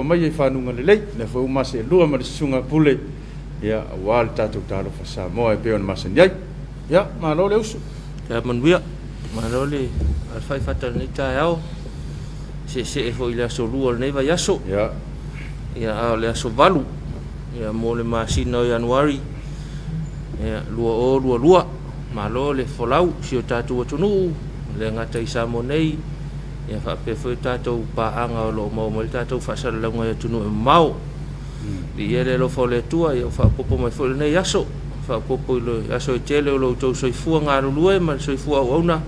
Mai i fanuga lelei, lea foi ua maseelua ma le susuga Pule, ia, aua le tatou Talofa Samoa e pei ona masani ai. Ia, malo le usu. Ia manuia, malo le alafai fata i lenei taeao, seesee foi i le aso 2 o lenei vaiaso. Ia, a o le aso 8, ia, mo le masina o Ianuari, ia, 2022. Malo le folau i si o tatou atunuu, le gata i Samoa nei, ia faapea foi tatou paaga o lo o maua mai le tatou faasalalauga i atunuu e mamao. Viia le alofa o le Atua, ia ua faaopoopo mai foi lenei aso, faaopoopo i le aso e tele o lo outou soifua galulue ma le soifua auauna,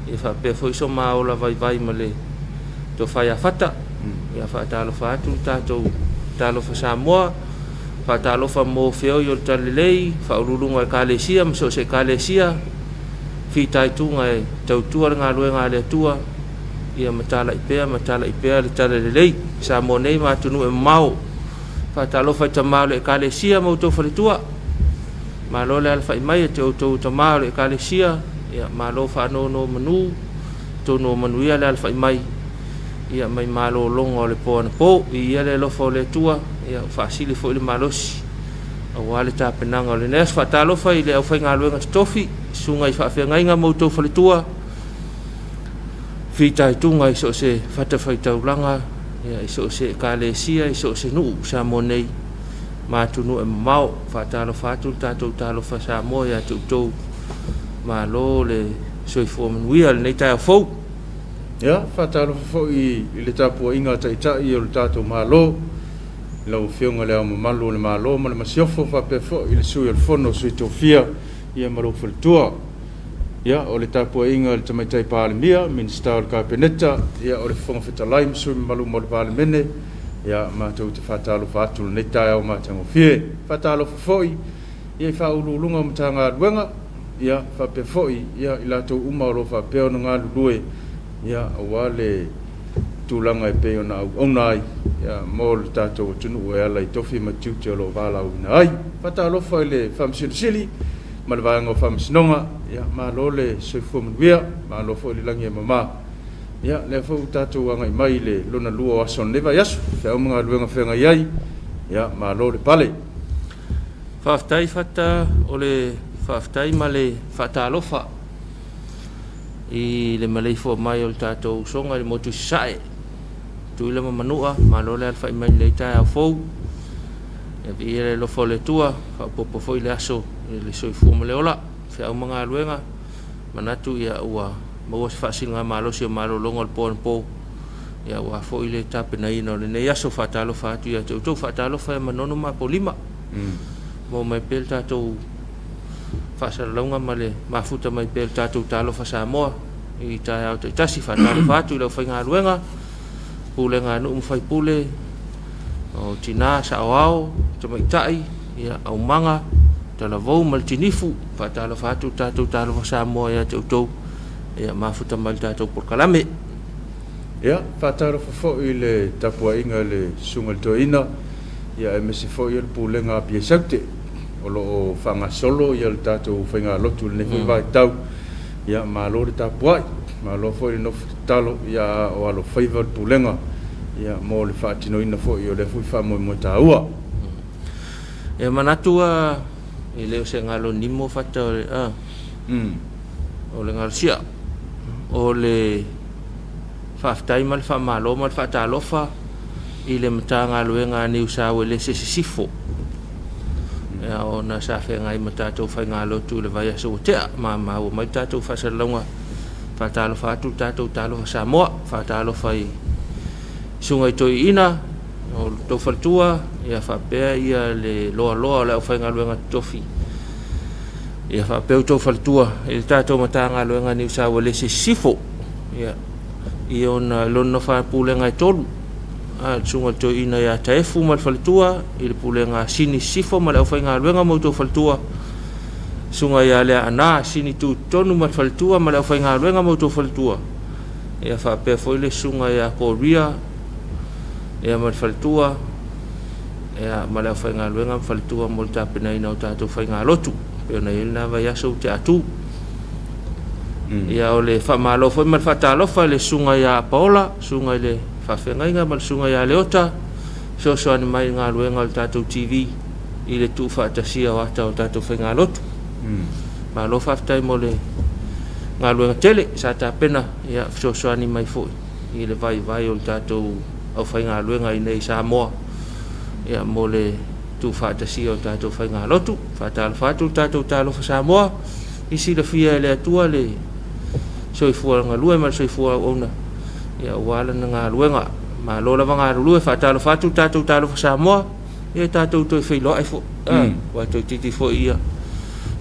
ia faapea foi so ma ola vaivai ma le tofa ia Fata. Ia faatalofa atu le tatou Talofa Samoa, faatalofa mo feoi o le Talalelei, faauluuluga o Ekalesia ma so o se Ekalesia, fitaituga e tautua le galuega a le Atua, ia matalai pea, matalai pea le Talalelei i Samoa nei ma atunuu e mamao. Faatalofa i tama o le Ekalesia ma outou faletua, malo le alafai mai e te outou tama o le Ekalesia, ia malo faanonomanu, atonu o manuia le alafai mai, ia mai malologa o le po anapo. Viia le alofa o le Atua, ia ua faasili foi le malosi aua le tapenaga o lenei aso. Faatalofa i le aufaigaluega totofi, susuga i faafeagaiga ma outou faletua, fitaituga i so o se fatafaitaulaga, ia, i so o se ekalesia, i so o se nuu Samoa nei ma atunuu e mamao. Faatalofa atu le tatou Talofa Samoa ia te outou, malo le soifua manuia i lenei taeao fou. Ia, faatalofa foi i le tapuaiga a Taitai o le tatou Malo, i lau Afioga i Le Ao Mamalu o le Malo ma le Masiofo, faapea foi i le Sui o le Fono a Sui Tofia, ia ma lou faletua. Ia, o le tapuaiga a le Tamaitai Palemia, Minisita o le Kapeneta, ia, o le Fofoga Fetalai ma sui usufono mamalu uma o le Palemene, ia, matou te faatalofa atu i lenei taeao matagofie. Faatalofa foi ia i Ofisa Sili o Pulega o Matagaluega, ia, faapea foi ia i latou uma o lo o faapea ona galulue, ia, aua le tulaga e pei ona auauna ai, ia, mo le tatou atunuu e ala i tofi ma tiute o lo o valaauina ai. Faatalofa i le Faamasino Sili ma le Vaega o Faamasinoga, ia, malo le soifua manuia, malo foi le lagi e mama. Ia, lea foi ua tatou agai mai i le lona lua o aso o lenei vaiaso, feau ma galuega feagai ai, ia, malo le pale. Faafetai Fata, o le faafetai ma le faatalofa i le maleifua mai o le tatou usoga i le motu i Sasae, Tutuila ma Manua, malo le alafai mai i lenei taeao fou. Ia viia le alofa o le Atua, faaopoopo foi le aso i le soifua ma le ola, feau ma galuega, manatu ia ua maua se faasiligamalosi o malologa o le po anapo, ia aua foi le tapenaina o lenei aso. Faatalofa atu ia te outou, faatalofa ia Manono ma Apolima. Maua mai pea le tatou faasalalauga ma le mafuta mai pea le tatou Talofa Samoa i taeao taitasi. Faatalofa atu i le aufaigaluega, pulega a nuu ma faipule, o tina, saoao, tamaitai, ia, aumaga, talavou ma le tinifu. Faatalofa atu le tatou Talofa Samoa ia te outou, ia mafuta mai le tatou polokalame. Ia, faatalofa foi i le tapuaiga i le Susuga i le Toeaina, ia aemaise foi o le Pulega a Apia Saute o lo o faagasolo ia le tatou faigalotu i lenei foi vaitau. Ia, malo le tapuai, malo foi le nofo tatalo, ia a o alofaiva le Pulega, ia, mo le faatinoina foi o lea foi faamoemoe taua. E manatu e le o se galo nimo Fata o le, o le galo sia, o le faafetai ma le faamalo ma le faatalofa i le Matagaluega a Niu Sauelese Sisifo, ia, ona sa feagai ma tatou faigalotu i le vaiaso ua tea, ma maua mai le tatou faasalalauga. Faatalofa atu le tatou Talofa Samoa, faatalofa i susuga i toeaiina o le tou faletua, ia faapea ia le loaloa o le aufaigaluega totofi, ia faapea outou faletua i le tatou Matagaluega Niu Sauelese Sisifo, ia, i ona lona pulega e tolu, le susuga i le toeaina ia Taefu ma le faletua, i le pulega a Sini Sisifo ma le aufaigaluega ma outou faletua, susuga ia Leaana Sini Tutonu ma le faletua ma le aufaigaluega ma outou faletua, ia faapea foi le susuga ia Koria, ia ma le faletua, ia ma le aufaigaluega ma faletua mo le tapenaina o tatou faigalotu, pei ona i ai lena vaiaso ua tea atu. Ia, o le faamalo foi ma le faatalofa i le susuga ia Paola, susuga i le Faafeagaiga ma le Susuga ia Leota, fesoasoani mai i le galuega o le tatou TV i le tuufaatasia o ata o tatou faigalotu. Malo faafetai mo le galuega tele sa tapena, ia fesoasoani mai foi i le vaivai o le tatou aufaigaluega i inei i Samoa, ia mo le tuufaatasia o tatou faigalotu. Faatalofa atu le tatou Talofa Samoa, i silafia e le Atua le soifua galue ma le soifua auauna, ia aua lana galuega. Malo lava galulue, faatalofa atu le tatou Talofa Samoa, ia tatou toe feiloai foi, aua toeitiiti foi ia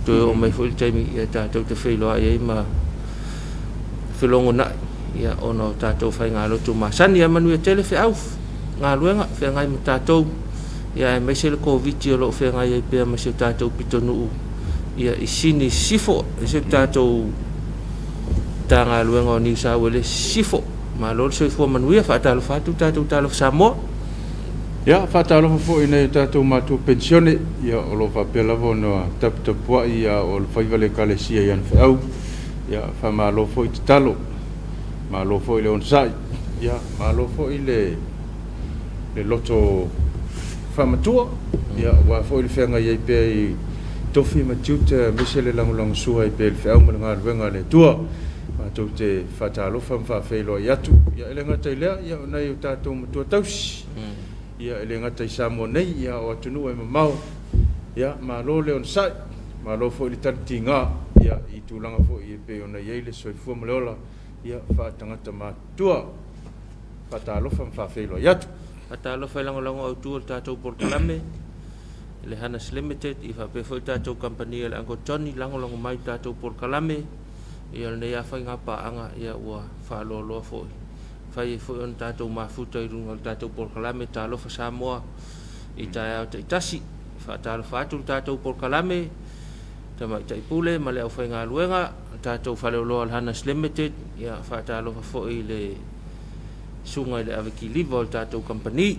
toe oo mai foi le taimi ia tatou te feiloai ai ma felogonai, ia ona o tatou faigalotu masani. Ia manuia tele feau galuega feagai ma tatou, ia aemaise le Koviti o lo o feagai ai pea ma si o tatou pitonuu, ia i Sini i Sisifo, aemaise le tatou Matagaluega o Niu Sauele Sisifo. Malo le soifua manuia, faatalofa atu le tatou Talofa Samoa. Ia, faatalofa foi i nai o tatou matua penisione, ia, o lo o faapea lava ona taputapuai a o alofaiva le Ekalesia i ana feau. Ia, faamalo foi tatalo, malo foi le onosai, ia, malo foi le loto faamatua, ia, aua foi le feagai ai pea i tofi ma tiute aemaise le lagolagosua ai pea i le feau ma le galuega a le Atua. Matou te faatalofa ma faafeiloai atu. Ia, e le gata i lea, ia, o nai o tatou matua tausi, ia, e le gata i Samoa nei, ia, o atunuu e mamao, ia, malo le onosai, malo foi le talitiga, ia, i tulaga foi e pei ona i ai le soifua ma le ola, ia, faatagata matutua. Faatalofa ma faafeiloai atu. Faatalofa i lagolago autu o le tatou polokalame, le Hanas Limited, ia faapea foi le tatou kamupani a le Uncle Johnny, lagolago mai i le tatou polokalame. Ia o lenei lava faiga paaga, ia ua faaloaloa foi, fai ai foi ona tatou mafuta i luga o le tatou polokalame Talofa Samoa i taeao taitasi. Faatalofa atu le tatou polokalame, Tamaitai Pule ma le aufaigaluega, le tatou faleoloa o le Hanas Limited, ia faatalofa foi i le susuga i le ave kiliva o le tatou kamupani.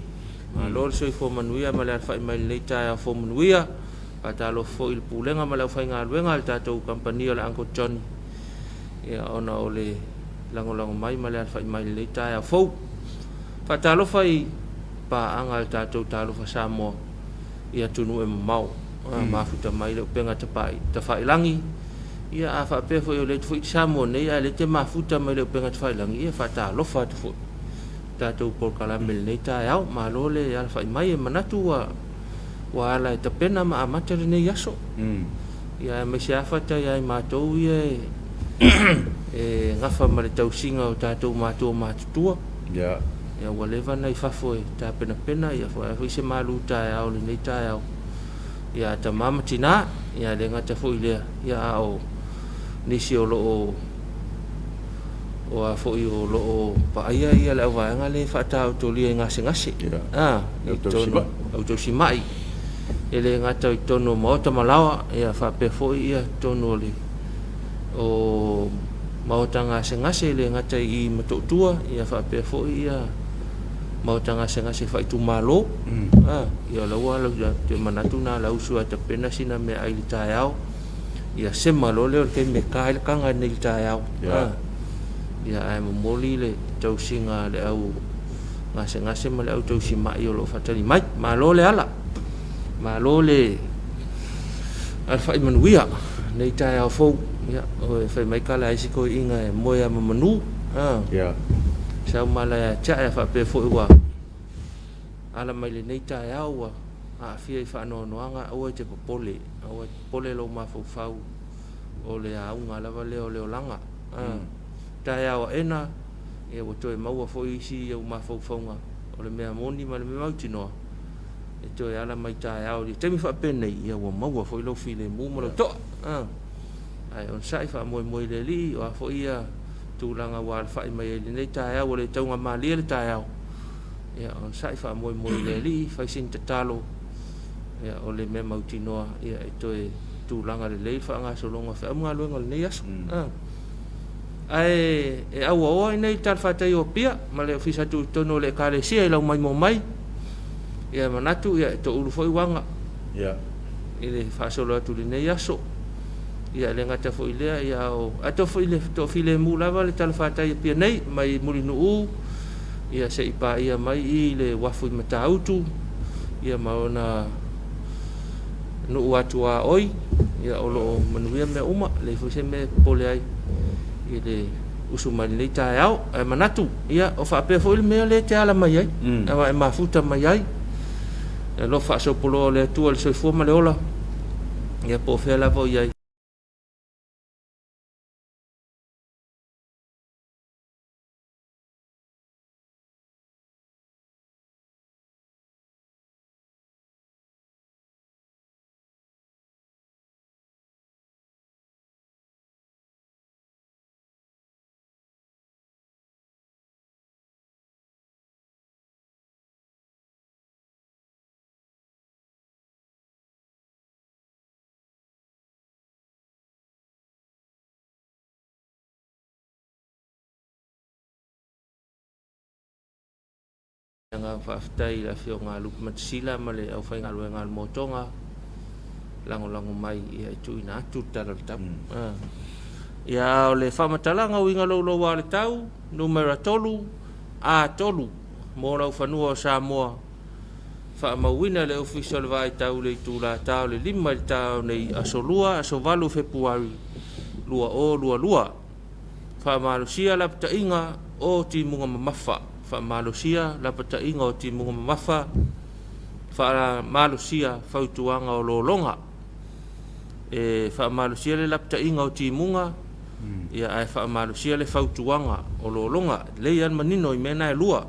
Malo le soifua manuia ma le alafai mai i lenei taeao fou manuia. Faatalofa foi i le Pulega ma le aufaigaluega a le tatou kamupani o le Uncle Johnny, ia ona o le lagolago mai ma le alafai mai i lenei taeao fou. Faatalofa i paaga a le tatou Talofa Samoa i atunuu e mamao, mafuta mai le upega tafailagi, ia a faapea foi o lea foi i Samoa nei ae lea te mafuta mai le upega tafailagi, ia faatalofa atu foi tatou polokalame i lenei taeao. Malo le alafai mai, e manatu ua ua ala e tapena ma amata lenei aso. Ia aemaise lava faafetai ia i matou ia e gafa ma le tausiga o tatou matua matutua. Ia. Ia ua leva ona i fafo e tapenapena, ia foi foi se malu taeao i lenei taeao. Ia a tama ma tina, ia le gata foi i lea, ia a o nisi o lo o o a foi o lo o vaaia ia le auvaega lea e faataotolia i gasegase, a, i totonu au tausimai, e le gata i totonu o maota ma laoa, ia faapea foi ia totonu o le o maota gasegase, e le gata i Motootua, ia faapea foi ia maota gasegase faaitumalo. A, ia o la ua te manatu na la usu e tapena sina meaai i le taeao, ia sema loa lea o le taimi e ta ai le taga nei i le taeao. Ia ae momoli le tausiga a le au gasegase ma le au tausimai o lo o faatali mai. Malo le ala, malo le alafai manuia nei taeao fou. Ia, oi fai mai kala ai si toeaiina e moe lava ma manu. Sau ma ala ia te a'e faapea foi ua ala mai lenei taeao ua aafia i faanoanoaga, aua e te popole, aua e te popole lou mafaufau, o le auga lava lea o le olaga. Taeao aena, ia ua toe maua foi isi ou mafaufauga o le mea moni ma le mea mautinoa, e toe ala mai taeao i le taimi faapenei, ia ua maua foi lou filemu ma lou to'a. Ae onosai faamoemoe i le Alii, o a foi ia tulaga ua alafai mai ai i lenei taeao, ua le taugamalie le taeao, ia onosai faamoemoe i le Alii, fai sina tatalo, ia o le mea mautinoa, ia e toe tulaga lelei le faagasologa o feau ma galuega o lenei aso. Ae e auaoa i inei i le talafatai o Apia ma le ofisa tutotonu o le Ekalesia i lau maimoa mai. Ia e manatu ia e toulu foi uaga i le faasolo atu i lenei aso. Ia e le gata foi i lea, ia o ae toafilemu lava le talafatai Apia nei mai Mulinuu. Ia se i paia mai i le uafu i Matautu ia ma ona nuu atuaoi, ia o lo o manuia mea uma, e leai foi se mea e popole ai i le usu mai i lenei taeao. Ae manatu, ia o faapea foi le mea lea e te ala mai ai, ma e mafuta mai ai. Le alofa faasoapoloa o le Atua i le soifua ma le ola, ia po o fea lava o i ai. Agaga faafetai i le Afioga a Lupe Matasila ma le aufaigaluega a le Motoga lagolago mai ia e tuuina atu le Tala o le Tau. Ia a o le faamatalaga uiga louloua o le tau, numera 3, A3, mo laufanua o Samoa, faamauina e le Ofisa o le Vaai Tau i le itula ta o le 5 i le taeao nei, aso Lua, aso 8 Fepuari 2022. Faamalosia lapataiga o timuga mamafa. Faamalosia lapataiga o timuga mamafa. Faamalosia fautuaga o lologa. E faamalosia le lapataiga o timuga, ia ae faamalosia le fautuaga o lologa. Lelei lava le manino i mea na e lua.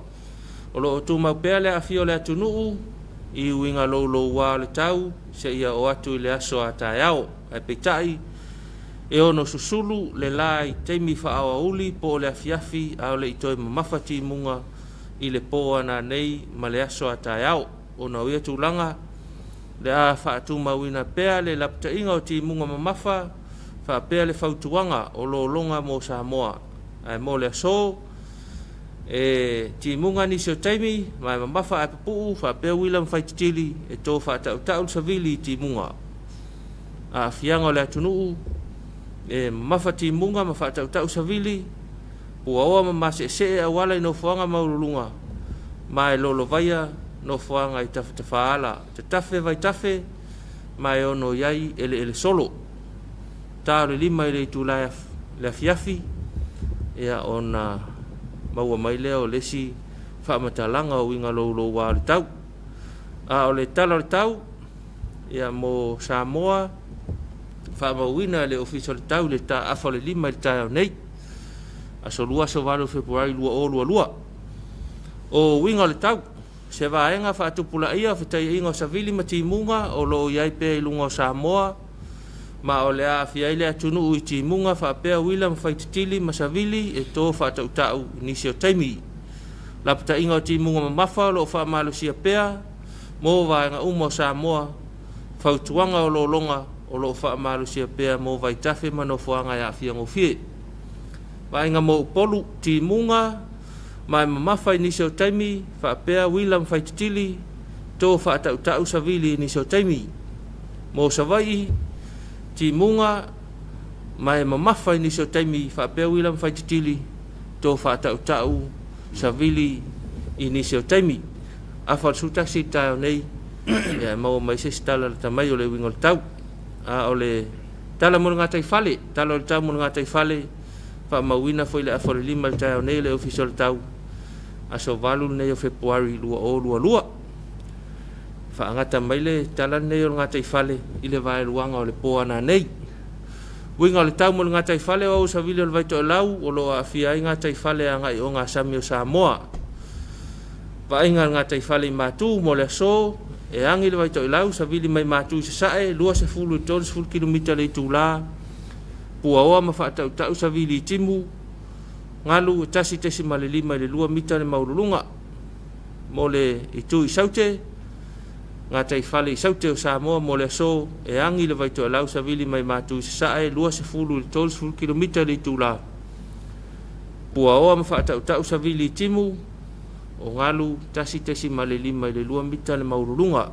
O lo o tumau pea le aafia o le atunuu i uiga louloua o le tau seia oo atu i le aso a taeao. Ae peitai, e ono susulu le la i taimi faa-aoauli po o le afiafi a o le i toe mamafa timuga i le po a nanei ma le aso a taeao. Ona o ia tulaga, le a faatumauina pea le lapataiga o timuga mamafa faapea le fautuaga o lologa mo Samoa. Ae mo le aso, e timuga nisi o taimi, ma e mamafa ae pupuu faapea uila ma faititili e to faatautau le savili i timuga. Aafiaga o le atunuu, e mamafa timuga ma faatautau savili, puaoa ma maseesee auala i nofoaga maualuluga, ma e lolovaia nofoaga i tafatafaala, tatafe vaitafe, ma e ono i ai eleele solo. Ta o le 5 i le itula e le afiafi, ia ona maua mai lea o le isi faamatalaga o uiga louloua o le tau. A o le tala o le tau, ia mo Samoa, faamauina e le Ofisa o le Tau i le taafa o le 5 i le taeao nei, aso 2 aso 8 Fepuari 2022. O uiga o le tau, se vaega faatupulaia o fetaiaiga o savili ma timuga o lo o i ai pea i luga o Samoa, ma o le a aafia ai le atunuu i timuga faapea uila ma faititili ma savili e to faatautau i nisi o taimi. Lapataiga o timuga mamafa o lo o faamalosia pea mo vaega uma o Samoa, fautuaga o lologa o lo o faamalosia pea mo vaitafe ma nofoaga e aafia gofie. Vaaiga mo Upolu, timuga ma e mamafa i nisi o taimi faapea uila ma faititili, to faatautau savili i nisi o taimi. Mo Savaii, timuga ma e mamafa i nisi o taimi faapea uila ma faititili, to faatautau savili i nisi o taimi. Afa o le 11 i le taeao nei, ia e maua mai se isi tala lata mai o le uiga o le tau. A o le tala mo le gataifale, tala o le tau mo le gataifale, faamauina foi le afa o le 5 i le taeao nei le Ofisa o le Tau, aso 8 lenei o Fepuari 2022. Faagata mai le tala lenei o le gataifale i le vaeluaga o le po a nanei. Uiga o le tau mo le gataifale o Ausavili o le Vaitoelau o lo o aafia ai gataifale agai ogasami o Samoa. Vaaiga a le gataifale i Matu mo le aso, e agi le Vaitoelau, savili mai Matu i Sasae, 20 i le 30 kilomita le itula, puaoa ma faatautau savili i timu, galu e 1.5 i le 2 mita le maualuluga. Mo le itu i Saute, gataifale i Saute o Samoa mo le aso, e agi le Vaitoelau savili mai Matu i Sasae, 20 i le 30 kilomita le itula, puaoa ma faatautau savili i timu, o galu 1.5 i le 2 mita le maualuluga.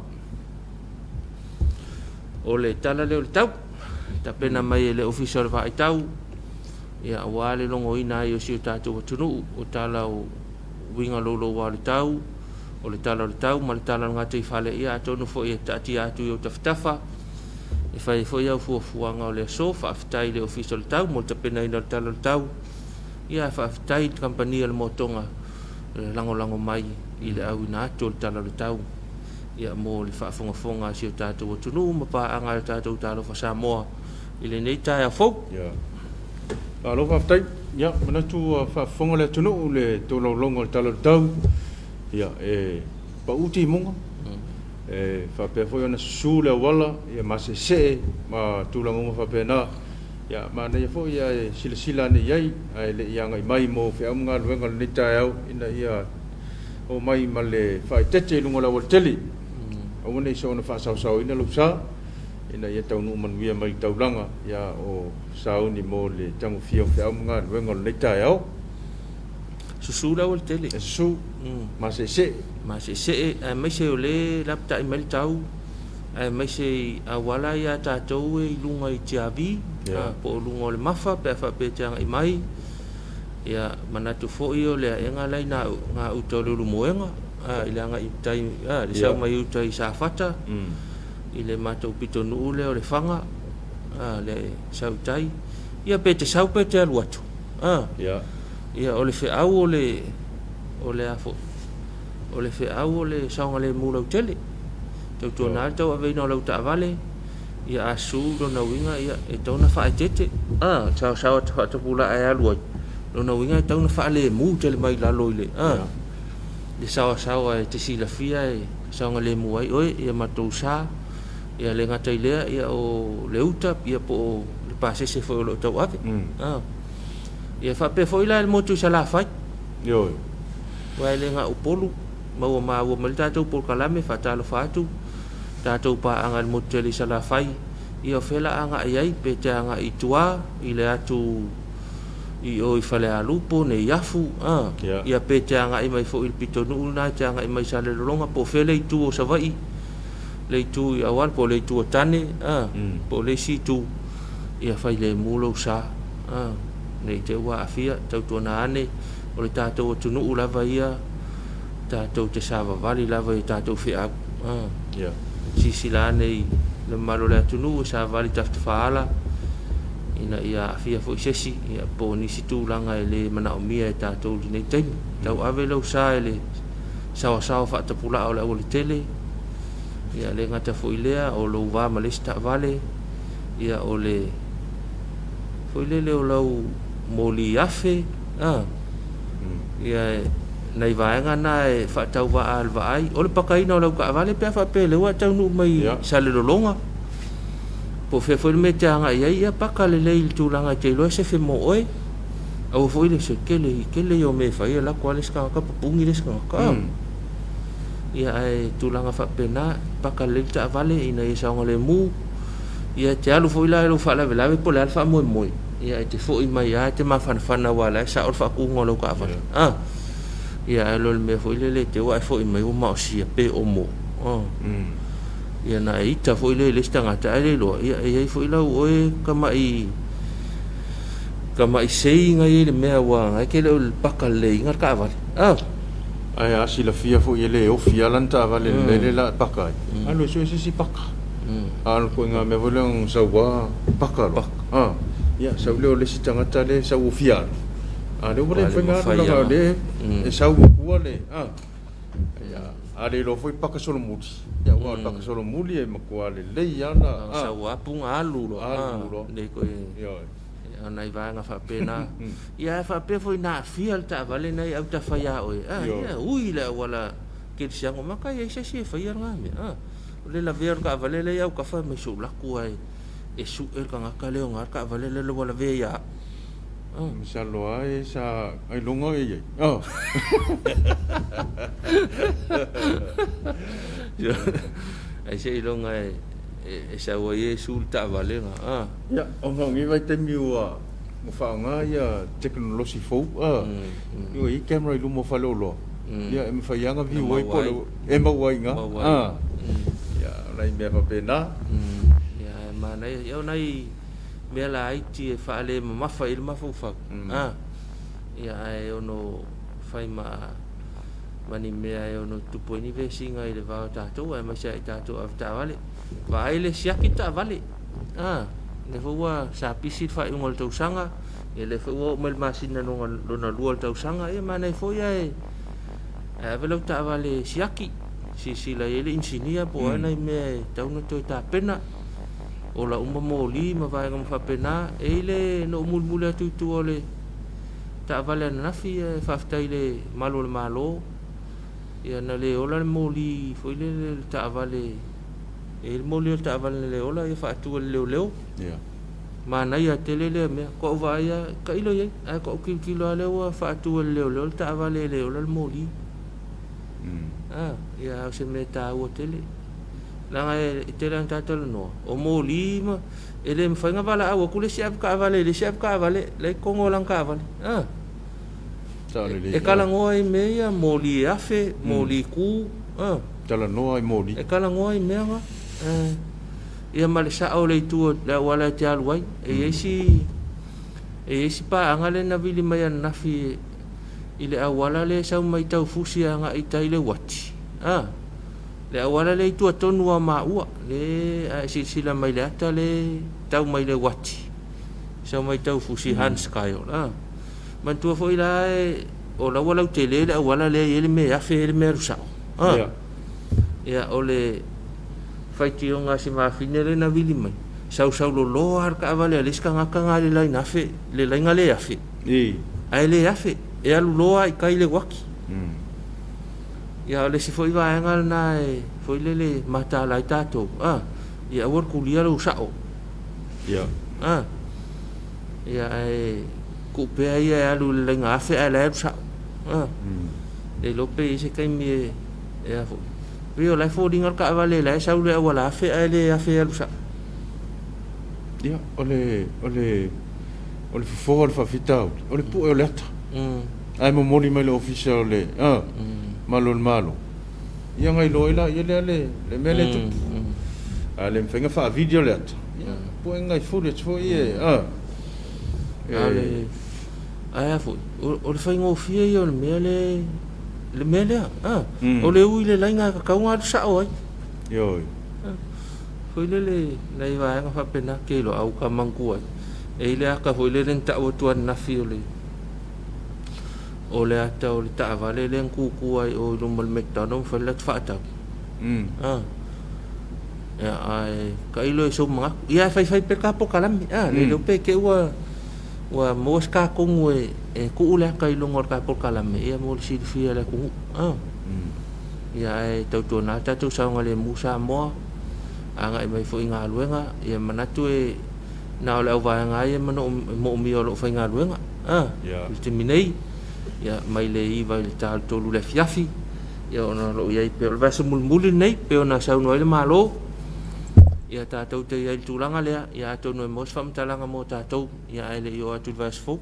O le tala lea o le tau, tapena mai e le Ofisa o le Vaai Tau, ia aua le logoina ai o si o tatou atunuu o tala o uiga louloua o le tau, o le tala o le tau ma le tala o le gataifale, ia atonu foi e taatia atu i ou tafatafa e fai ai foi au fuafuaga o le aso. Faafetai i le Ofisa o le Tau mo le tapenaina o le tala o le tau, ia ae faafetai i le kamupani a le Motoga le lagolago mai i le auina atu o le tala o le tau ia mo le faafogafoga a si o tatou atunuu ma paaga a le tatou Talofa Samoa i lenei taeao fou. Ia. Malo faafetai. Ia, manatu ua faafofoga le atunuu i le tolaulauga o le Tala o le Tau. Ia, e pau timuga, e faapea foi ona susu le auala, ia maseesee ma tulaga uma faapena. Ia, manaia foi ae silasila ane i ai, ae le i agai mai mo feau ma galuega o lenei taeao, ina ia oo mai ma le faaeteete i luga o le aualatele. Aua ne i soona faasaosaoina lou sa, ina ia taunuu manuia mai i le taulaga, ia o sauni mo le tagofia o feau ma galuega o lenei taeao. Susu le aualatele. E susu, maseesee. Maseesee, aemaise o lea e lapatai mai le tau, aemaise i auala ia a tatou e i luga i Tiavi, po o luga o le Mafa pe a faapea e te agai mai. Ia, manatu foi o le aega la e i gauta o le Ulumoega, i le agai i tai, le sau mai uta i Safata, i le matou pitonuu lea o Lefaga, le sau i tai. Ia pe te sau pe te alu atu, ia o le feau o le, o le a foi, o le feau o le saogalemu lautele. Tautuana le tauaveina o lau taavale, ia a su lona uiga ia e tatau ona faaeteete. A, saosaoa faatapulaa e alu ai, lona uiga e tatau ona faalemu tele mai lalo i le, a, le saoasaoa e te silafia e saogalemu ai oe, ia ma tou sa. Ia le gata i lea, ia o le uta, ia po o le pasese foi o lo o tauave. A. Ia faapea foi la i le motu i Salafai. Ioe. Aua e le na o Upolu, ma ua maua mai le tatou polokalame, faatalofa atu tatou paaga i le motu tele i Salafai, ia o fea la agai ai, pe te agai i tua, i le atu i o i Falealupo, Neiafu, a, ia pe te agai mai foi i le pitonuu lena, te agai mai i Salelologa, po o fea le itu o Savaii, le itu i Auala, po o le itu o Tane, a, po o le isi itu, ia fai lemu lou sa, a, ne i te i ua aafia, tautuana ane, o le tatou atunuu lava ia, tatou te savavali lava i tatou feau. Yeah. Silasila ane i le mamalu o le atunuu e savavali tafatafaala ina ia aafia foi se isi ia, po o nisi tulaga e le manaomia e tatou i lenei taimi. Tauave lou sa i le saoasaoa faatapulaa o le aualatele, ia le gata foi i lea o lou va ma le isi taavale, ia o le foi lele o lau moli afe, a, ia nai vaega na e faatauvaa le vaai, o le pakaina o lau taavale pe a faapea o lea ua e taunuu mai i Salelologa, po o fea foi le mea e te agai ai, ia paka lelei i le tulaga e te iloa e sefe mo oe. Aua foi le se tele, tele ia o mea e fai, e alu atu lava le isi tagata pupuni le isi tagata. Ia ae tulaga faapena, paka lelei le taavale ina ia saogalemu. Ia e te alu foi la i lou faalavelave po o le a le faamoemoe, ia e te foi mai lava e te mafanafana aua o la e sao le faatuga o lau taavale. A, ia ae le o le mea foi lele e te o ae foi mai ua maosia pe omo. A, ia na e ita foi lea i le isi tagata ae le iloa, ia e i ai foi lau oe tamai tamai sei na i ai le mea aua e te le o paka leleiina le taavale. A. Ae a silafia foi e le ofi lava lana taavale i le mea lea la e paka ai, alu e sue se isi paka. A o le ituaiga mea foi lea ona sau lava paka loa. A, ia sau lea o le isi tagata lea e sau ofi alu, a o lea ua le mafai ona alu leaga o lea e sau i tua le, a. Ia, a le iloa foi paka solomuli, ia aua o le paka solomuli e matua lelei lava ona, a. Sau lava puga alu loa, Alu loa. Le toe. Ioe. O nai vaega faapena. Ia ae faapea foi na aafia le taavale na i autafa ia oe. A, ia, ui le auala kerisiano maka e i ai se isi e faia lena mea. A, o le lavea o le taavale lea i autafa mai si ou laku ae e sue le tagata lea ona le taavale lea ua lavea ia au. A. Masalo lava e sa ailoga e i ai. A. Ai seiloga e e sau ai Iesu i le taavale na, a. Ia, ona o lenei vaitaimi ua faaaoga ia tekonolosi fou, a, ua i ai camera i luma o faleoloa, ia e mafai lava ona view ai po o le, e maua ai i ina, a. Ia, o nai mea faapena. Ia, e manaia. Ia, o nai mea laiti e faalemamafa i ai le mafaufau, a, ia, ae ono fai ma ma ni mea e ono tutupu ai ni vesiga i le va o tatou aemaise ai tatou avetaavale. Vaai le siaki taavale. Ah, lea foi ua sapisi le faaiuga o le tausaga, ia lea foi ua oo mai le masina lona lua o le tausaga, ia manaia foi ae ave lau taavale e siaki, silasila i ai le inisinia po o a nai mea e tatau ona toe tapena, ola uma moli ma vaega uma faapena. E i ai le, na ou mulimuli atu i tua o le taavale ananafi, ae faafetai i le malu o le Malo, ia na le ola le moli foi lele o le taavale, e i ai le moli o le taavale na le ola, ia faatu e le leoleo. Manaia tele lea mea. Ko au vaai lava, tailo i ai, ae ko au tilotilo lava lea ua faatu e le leoleo le taavale e le ola le moli. Ah, ia a o se mea taua tele. Leaga e tele lava ina ta talanoa, o moli ma e le mafai ona valaau atu le isi avetaavale i le isi avetaavale la e i totonu o lana taavale. Ah. E talanoa i mea ia, moli e afe, moli tu, ah. Talanoa i moli. E talanoa i mea na. Ia ma le sao o le itu o le auala e te alu ai. E i ai si e i ai si paaga lea na vili mai ananafi i le auala lea e sau mai Taufusi agai i tai i le uati, a, le auala lea i tua tonu lava o maua, le a e silasila mai i le ata lea e tau mai le uati, sau mai Taufusi Hans Kyle, a. Manatua foi la o la ua lautele le auala lea e i ai le mea e afe ai le mea alu sao, a. Ia, o le faitioga a si mafine lea na vili mai, sausauloloa lava le taavale a le isi tagata na i le laina afe, le laina le afe, ae le afe, e alu loa lava i tai le uati. Ia, o le isi foi vaega lena e foi lele mataala ai tatou, a, ia aua le tulia lou sao. A, ia, ae tuu pea ia e alu i le laina afe ae la e alu sao. A, le iloa pe i ai se taimi e e a foi. Pei o la e foliga le taavale la e sau le auala afe ae le afe e alu sao. Ia, o le, o le, o le fofo o le faafitauli, o le pue o le ata. Ae momoli mai le ofisa o le, a, Malu o le Malo, ia ona iloa ai laia lea le, le mea lea e tupu. A le mafai ona faavili o le ata, ia, pue nai footage foi ia, a, e... A o le, ae a foi, o le faigofie ia o le mea le, le mea lea, a, o le ui i le laina e tatau ona alu sao ai. Ioe. Foi lele nai vaega faapena ke iloa au ka manatua ai. E i le ata foi lele na tau atu ananafi o le o le ata o le taavale lea na tutu ai o i luma o le McDonald ma fai le latou faatau. A. Ia, ae tailo i sou manatu. Ia, ae faifai pea le ta polokalame. A, le iloa pe te i ua ua maua se ta tonu e e tuu le ata i luga o le ta polokalame, ia mo le silafia e le atunuu. A. Ia, ae tautuana tatou saogalemu Samoa, agai mai foi i galuega, ia manatu e na o le auvaega lava ia e moomia o lo o faigaluega. A. I le taimi nei, ia, mai le 9 i le ta o le 3 i le afiafi, ia ona o lo o i ai pea o le vaiaso mulimuli lenei, pei ona saunoa ai le Malo, ia tatou te i ai i le tulaga lea, ia atonu e maua se faamatalaga mo tatou, ia ae le i oo atu i le vaiaso fou.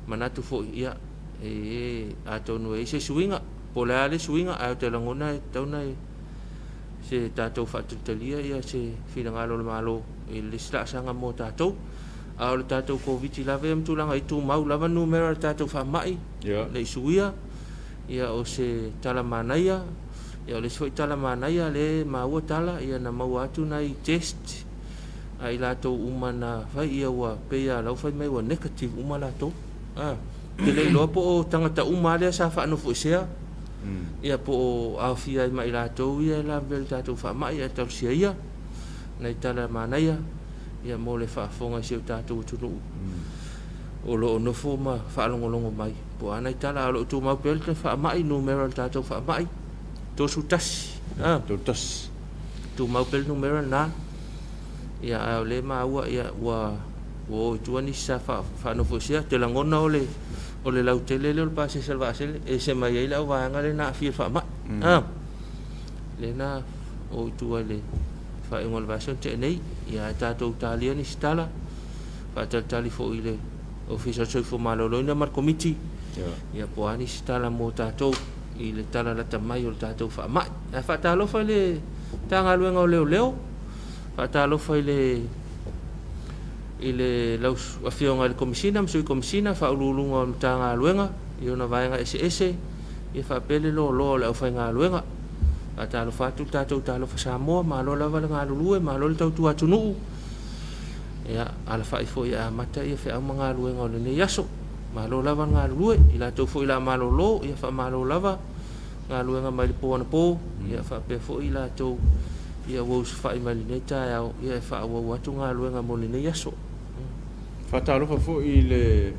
Manatu foi, ia, e atonu e i ai se suiga, po o le a le suiga, ae ou te lagona e tatau ona se tatou faatalitalia ia se finagalo o le Malo i le isi laasaga mo tatou. A o le tatou Koviti lava ia ma tulaga i tumau lava numera o le tatou faamai, le i suia, ia o se tala manaia, ia o le isi foi tala manaia lea e maua tala, ia na maua atu nai test a i latou uma na fai, ia ua pei lava o la ua fai mai ua negative uma latou. A, ou te le iloa po o tagata uma lava lea sa faanofoesea, ia po o aofia ai ma i latou ia e lavevea i le tatou faamai, ae talosia ia nai tala manaia ia mo le faafofoga i si o tatou atunuu o lo o nofo ma faalogologo mai. Po o a nai tala, ae o lo o tumau pea le faamai, numera o le tatou faamai, 31. A, 31. Tumau pea le numera lena. Ia, ae o lea e maua, ia, ua ua o i tua nisi sa faanofoesea. Ou te lagona o le o le lautele lea o le pasese a le vaasele e ese mai ai le auvaega lea na aafia i le faamai. A, lea na o i tua i le faaiuga o le vaiaso na tea nei. Ia, ae tatou talia nisi tala, faatalitali foi i le Ofisa o le Soifua Maloloina ma le Komiti, ia po o a nisi tala mo tatou i le tala lata mai o le tatou faamai. Ae faatalofa i le Matagaluega o Leoleo, faatalofa i le i le lau Afioga i le Komesina ma Sui Komesina, Faauluuluga o le Matagaluega i ona vaega eseese, Ia faapea le loaloa o le aufaigaluega. Faatalofa atu le tatou Talofa Samoa, malo lava le galulue, malo le tautua atunuu. Ia, alafai foi e amata ia feau ma galuega o lenei aso. Malo lava le galulue. I latou foi o le a malolo, ia faamalo lava galuega mai le po anapo, ia faapea foi i latou ia ua usufai mai lenei taeao ia e faaauau atu galuega mo lenei aso. Faatalofa foi i le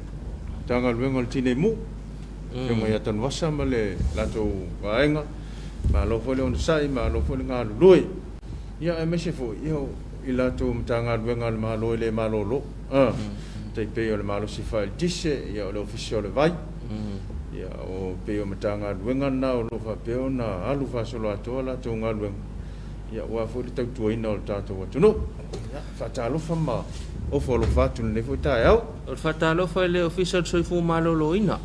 Matagaluega o le Tinei Mu, Afioga ia Tanuvasa ma le latou vaega, malo foi le onosai, malo foi le galulue. Ia aemaise foi ia o i latou Matagaluega a le Malo e le malolo, e tai pei o le Malosi Faaeletise, ia o le Ofisa o le Vai, ia o pei o Matagaluega na o lo o faapea ona alu faasoloatoa latou galuega, ia aua foi le tautuaina o le tatou atunuu. Ia, faatalofa ma ofo alofa atu i lenei foi taeao. O le faatalofa i le Ofisa o le Soifua Maloloina,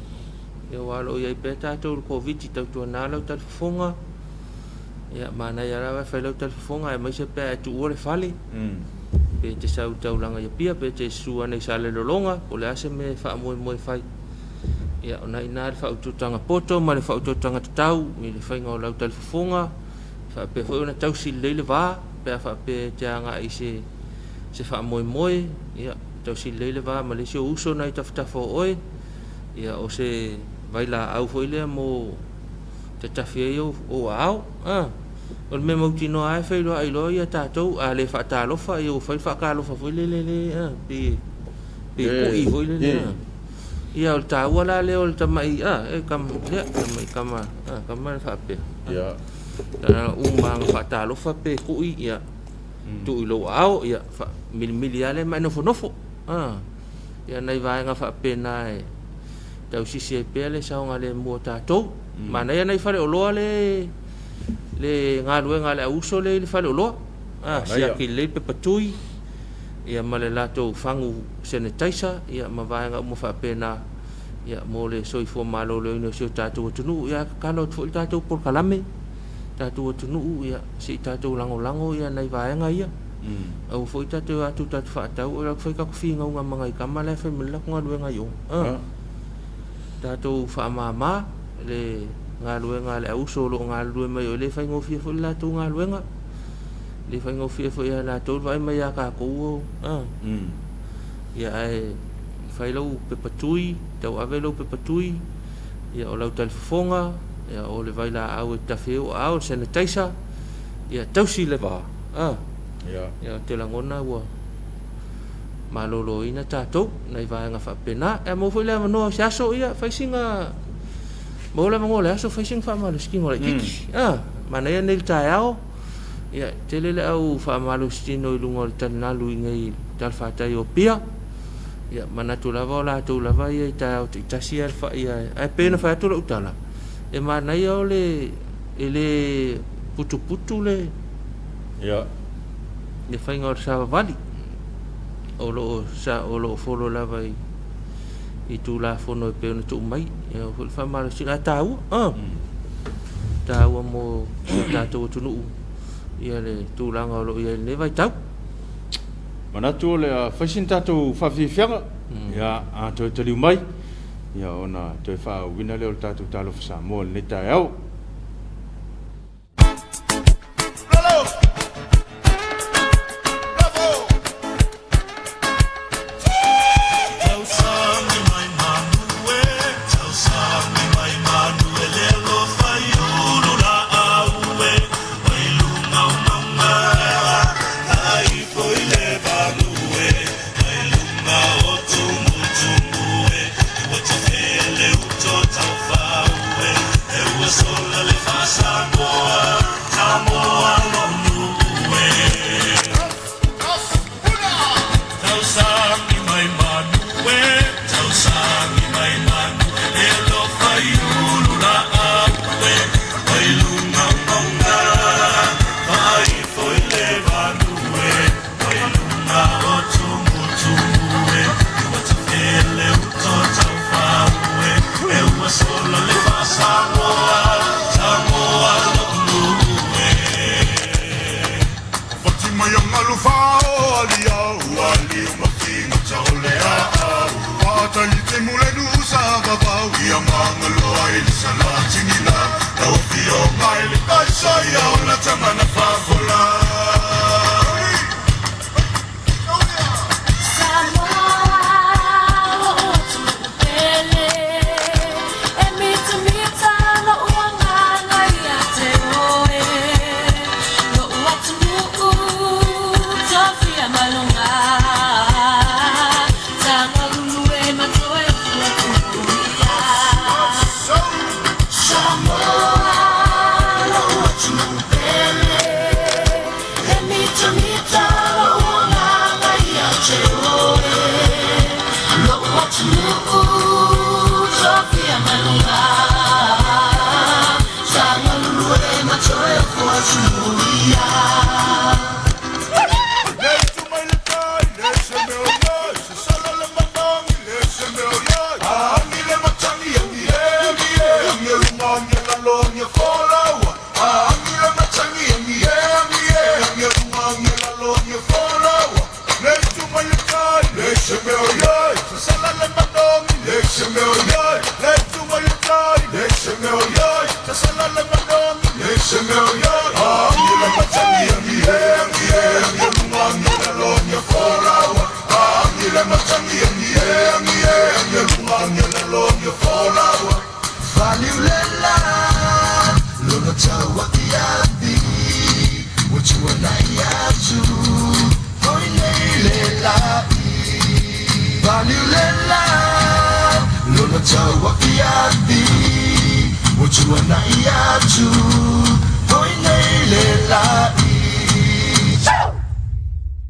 ia aua o lo o i ai pea tatou i le Koviti, tautuana lau talifofoga, ia manaia lava e fai lau talifofoga aemaise pe a e tuua le fale, pe e te sau i le taulaga i Apia, pe e te susu ane i Salelologa, po o le a se mea e faamoemoe e fai. Ia, o na i ina le faautautaga poto ma le faautautaga tatau i le faiga o lau talifofoga, faapea foi ona tausi lelei le va pe a faapea e te agai i se se faamoemoe, ia, tausi lelei le va ma le isi ou uso na i tafatafa o oe, ia, o se vailaau foi lea mo tatafi ai ou, ou aao. A, o le mea mautinoa lava e feiloai loa ia tatou, a le faatalofa, ia ua fai le faatalofa foi lele le, a, pe, pe kui foi lele, a. Ia, o le taua la lea o le tamai, a, e kama, ia, tamai kama, a, kama le faapea. Ia. Na uma na faatalofa pe kui, ia, tuu i lou aao, ia, milimili lava lea ma e nofonofo. A, ia, nai vaega faapena e tausisi ai pea le saogalemu o tatou. Manaia nai faleoloa le, le galuega a le auuso lea i le faleoloa. A, siaki lelei pepa tui, ia ma le latou fagu sanitizer, ia ma vaega uma faapena, ia mo le soifua maloloina o si o tatou atunuu. Ia, tatalo atu foi le tatou polokalame, tatou atunuu, ia se i tatou lagolago ia nai vaega ia. Aua foi tatou te o atu tatou faatau, o la e fai tatou finauga ma nai tama la e fai mai le latou galuega i o. Tatou faamama le galuega a le auuso o lo o galulue mai o, e le faigofie foi le latou galuega. E le faigofie foi ia latou le vaai mai ia tatou. Ia ae fai lau pepa tui, tauave lau pepa tui, ia o lau talifofoga, ia o le vailaau e tafe ai ou aao, o le sanitizer, ia tausi le va. Ia. Ia ou te lagona ua maloloina tatou nai vaega faapena. Ae maua foi le avanoa o se aso, ia fai sina maua le avanoa o le aso fai sina faamalositino laitiiti. Manaia nei le taeao. Ia tele le au faamalositino i luga o le talinalu i nei talafatai o Apia. Ia manatu lava o latou lava ia i taeao taitasi ae fai ae ae pei ona fai atu lau tala, e manaia o le e le putuputu le Ia. le faiga o le savavali. O lo o sa o lo o folo lava i i Tulafono e pei ona tuu mai. Ia foi le faamalosiga ae taua, taua mo si o tatou atunuu ia le tulaga o lo o i ai i lenei vaitau. Manatu o le a fai sina tatou faafiafiaga, ia, a toe taliu mai, ia ona toe faaauauina lea o le tatou Talofa Samoa i lenei taeao.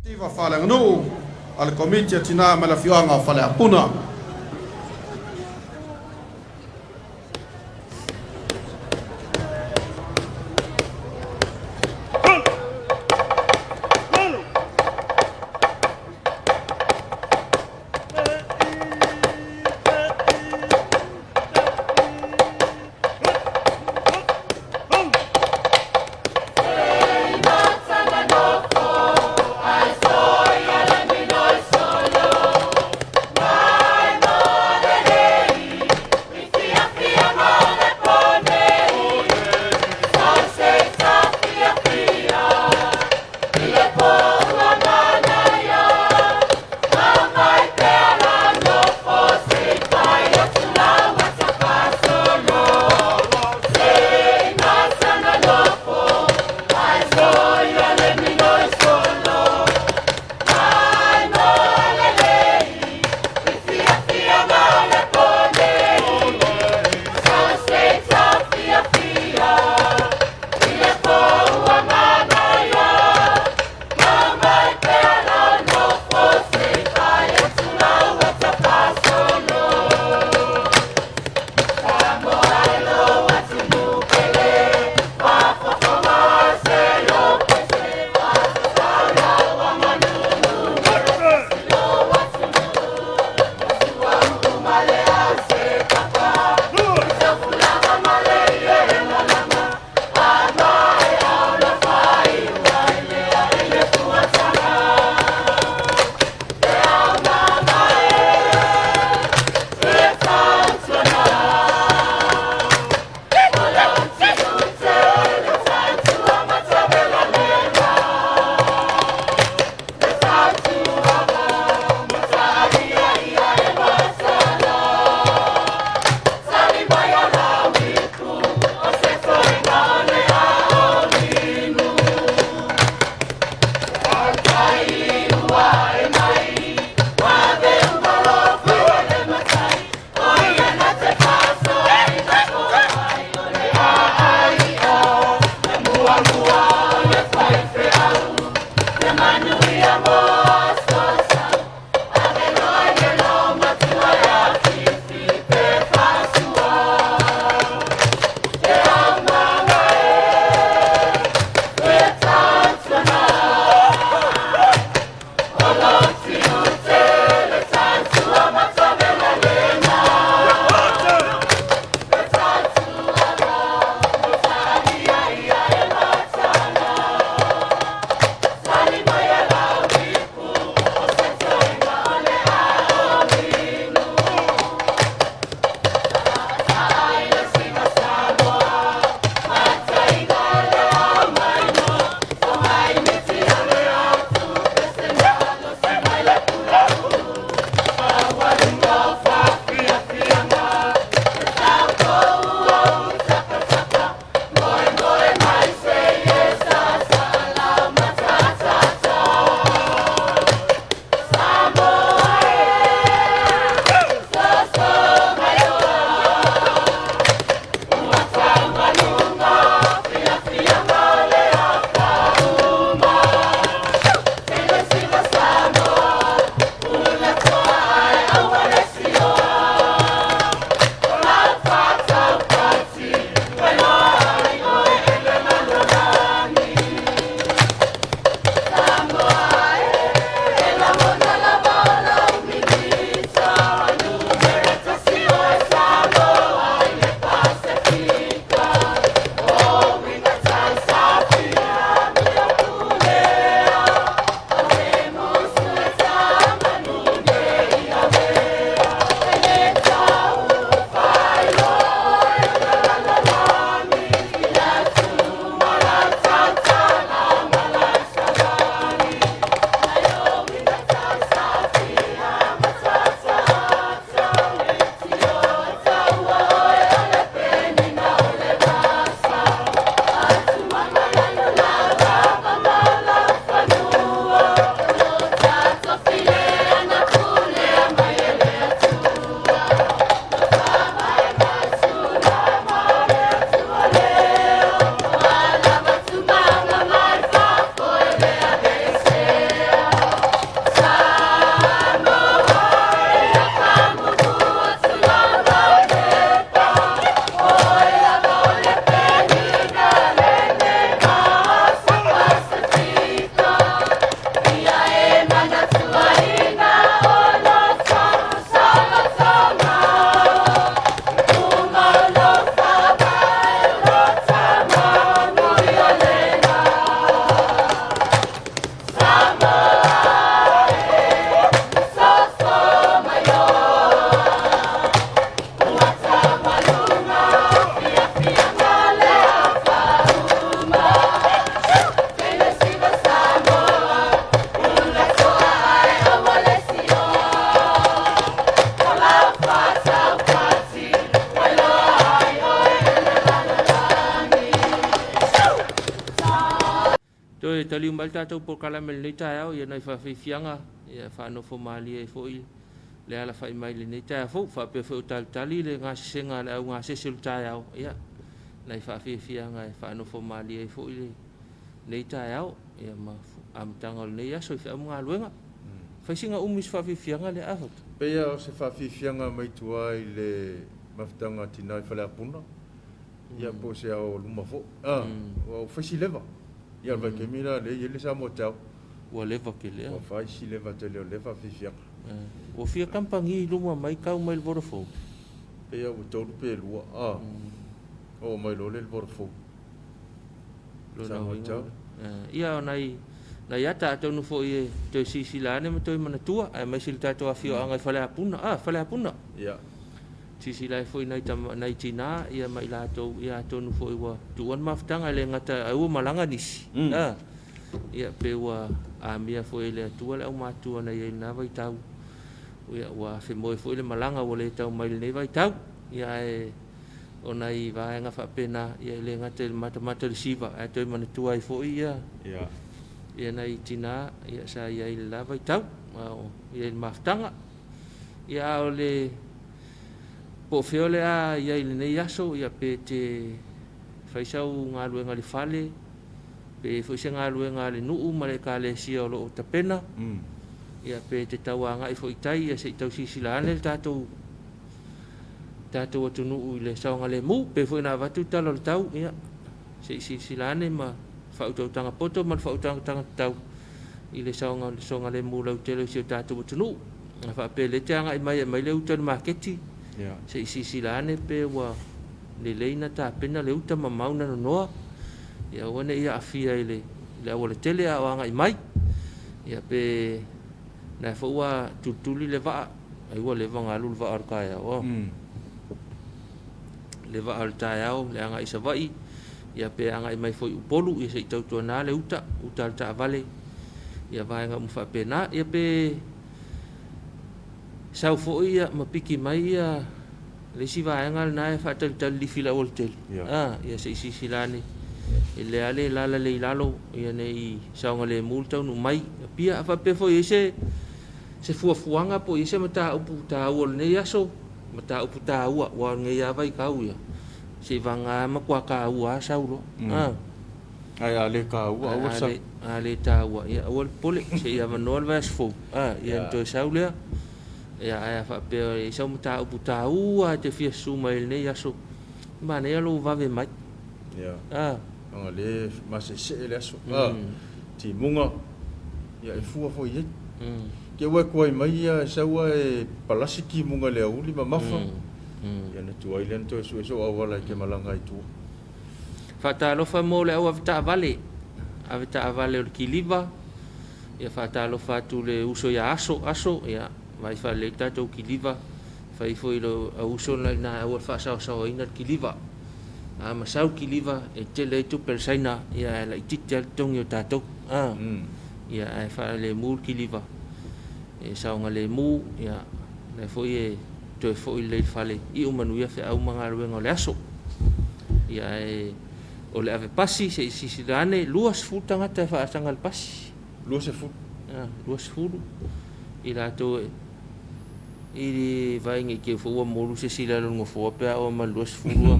Tiva faaleaganuu a le Komiti a Tinā ma le Afioaga o Faleapuna. Toe taliu mai le tatou polokalame i lenei taeao, ia nai faafiafiaga ia faanofo malie ai foi le alafai mai i lenei taeao fou. Faapea foi o talitali le gasesega a le au gasese o le taeao, ia nai faafiafiaga e faanofo malie ai foi lenei taeao ia ma amataga o lenei aso i feau ma galuega. Fai sina umi o se faafiafiaga lea a Fatu. Pei lava o se faafiafiaga mai tua i le mafutaga a tina i Faleapuna, ia po o se ao luma foi, a, ua fai si leva. Ia o le vaitaimi la lea e i ai le Samoa Tell. Ua leva tele a. Ua fai si leva tele o lea faafiafiaga. Ua fia kamupani i luma mai tau mai le Vodafone? Pei lava ua tolu pe lua, a, oo mai loa lea i le Vodafone. Lona uiga, ia o nai nai ata atonu foi e toe silasila ane ma toe manatua, aemaise le tatou afioaga i Faleapuna, a, Faleapuna. Ia. Silasila ai foi nai tama, nai tina ia ma i latou, ia atonu foi ua tuua le mafutaga, e le gata ai ua malaga nisi, a, ia pe ua amia foi e le Atua le aumatua na i ai i lena vaitau, ia ua afemoe foi le malaga ua le tau mai i lenei vaitau, ia ae O nai vaega faapena, ia e le gata i le matamata i le siva, ae toe manatua ai foi ia, ia nai tina ia sa i ai i le la vaitau, a o i ai i le mafutaga. Ia a o le po o fea o le a i ai i lenei aso, ia pe te fai sau galuega i le fale, pe i ai foi se galuega a le nuu ma le ekalesia o lo o tapena, ia pe te tau agai foi i tai, ia se i tau silasila ane le tatou tatou atunuu i le saogalemu. Pei foi ona avatu le tala o le tau, ia, se i silasila ane ma faautautaga poto ma le faautautaga tatau i le saogalemu lautele o si o tatou atunuu. A faapea lea e te agai mai e aumai le uta i le maketi, se i silasila ane pe ua lelei ona tapena le uta ma mau ona nonoa, ia aua ne i aafia i le aualatele a o agai mai. Ia pe Na foi ua tulituli le vaa, ai ua leva ona alu le vaa o le taeao. Oh. Le vaa o le taeao, le agai i Savaii, ia pe agai mai foi i Upolu, ia se i tautuana le uta, uta a le taavale, ia vaega uma faapena. Ia pe sau foi ia ma piki mai ia Le isi vaega lena e faatalitali lifi i le aualatele, a, ia se i silasila ane i le a le lala lea i lalo ia ne i saogalemu le taunuu mai. Apia, a faapea foi e i ai se se fuafuaga po o i ai se mataupu taua o lenei aso, mataupu taua, aua o lenei lava vaitau ia, seivaga lava matua taua lava sau loa. A. Ae a le taua, aua le sau. A le taua, ia aua le popole, se i avanoa le vaiaso fou, a, ia ona toe sau lea. Ia, ae a faapea e i ai sau mataupu taua e te fia susu mai ai i lenei aso, e manaia lou vave mai. Ia. A. Leaga o lea e maseesee le aso. A. Timuga, ia e fua foi i ai. Te ua e tuai mai ia e sau ae palasi timuga i le aoauli mamafa, ia ona tuai lea ona toe sue sou auala e te malaga ai i tua. Faatalofa mo le au avetaavale, avetaavale o le kiliva, ia faatalofa atu le uso ia Aso, Aso, ia vaai faalelei le tatou kiliva, fai foi le au uso na ina aua le faasaosaoaina le kiliva. A masau le kiliva e tele ai tupe a le Saina, ia ae laitiiti lava le totogi o tatou. A, ia ae faalemu le kiliva, e saogalemu, ia lea foi e toe foi lelei i le fale, iu manuia feau ma galuega o le aso. Ia ae o le ave pasi se i silasila ane, 20 tagata e faasaga i le pasi. 20? A, 20 i latou e i le vaai nei te i foi ua molu se isi i lalo o le nofoa pe a oo mai i le 20.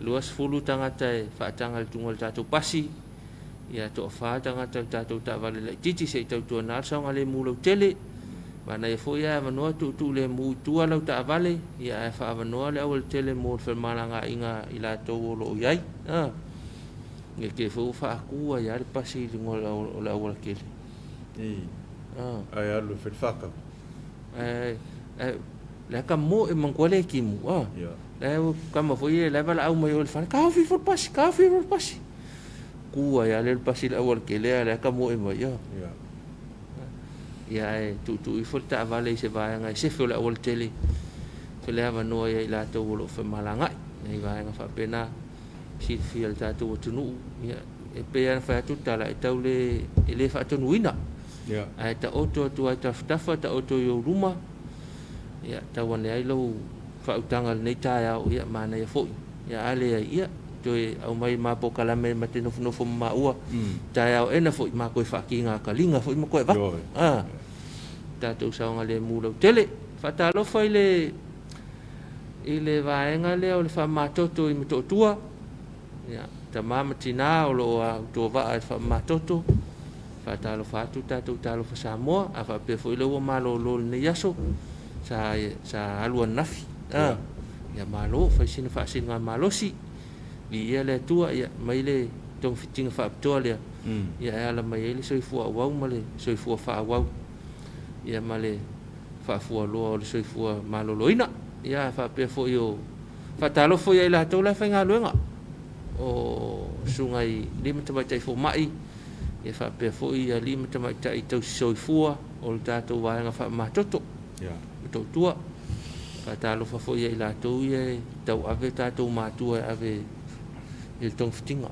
20 tagata e faataga i le tuga o le tatou pasi. Ia toafa tagata o le tatou taavale laitiiti se i tautuana le saogalemu lautele. Manaia foi ae avanoa tuutuu lemu i tua lau taavale, ia ae faaavanoa le aualatele mo le femalagaaiga a i latou o lo o i ai. A, ne i te i foi ua faatu ai lava le pasi i luga o le aualatele. I, ae alu e fai le faatau. Ae, ae, la e ka mo e manatua le timu, a. Ia. La e tama foi ia la e valaau mai o i le fale, taofi ifo le pasi, taofi ifo le pasi. Ku ai lava lea o le pasi i le aualatele a o lea e tamoe mai. Ia. Ia ae tuutuu ifo le taavale i se vaega e sefe o le aualatele fai le avanoa ia i latou o lo o femalagaai. Nai vaega faapena silafia e le tatou atunuu. Ia e pei lava ona fai atu le tala e tau le e le faatonuina. Ia. Ae taoto atu lava i tafatafa, taoto i ou luma, ia tau ane ai lou faautaga i lenei taeao, ia manaia foi. Ia a leai, ia toe aumai ma polokalame ma te nofonofo ma maua taeao ena foi ma koe faakiga kaliga foi ma koe avatu. A tatou saogalemu lautele. Faatalofa i le i le vaega lea o le faamamatoto i Motootua, ia, tama ma tina o lo o autovaa i le faamamatoto. Faatalofa atu tatou Talofa Samoa, a faapea foi lea ua malolo i lenei aso, sa, sa alu ananafi. A, ia malo, fai sina faasiligamalosi, viia le Atua, ia, mai le togafitiga faapitoa lea, ia e ala mai ai le soifua auau ma le soifua faaauau, ia ma le faafualoa o le soifua maloloina. Ia faapea foi o faatalofa foi ia i latou la e faigaluega, o susuga i alii ma tamaitai fomai, ia faapea foi alii ma tamaitai tausi soifua o le tatou vaega faamamatoto, Motootua. Faatalofa foi ia i latou ia e tauave tatou matua e ave i le togafitiga.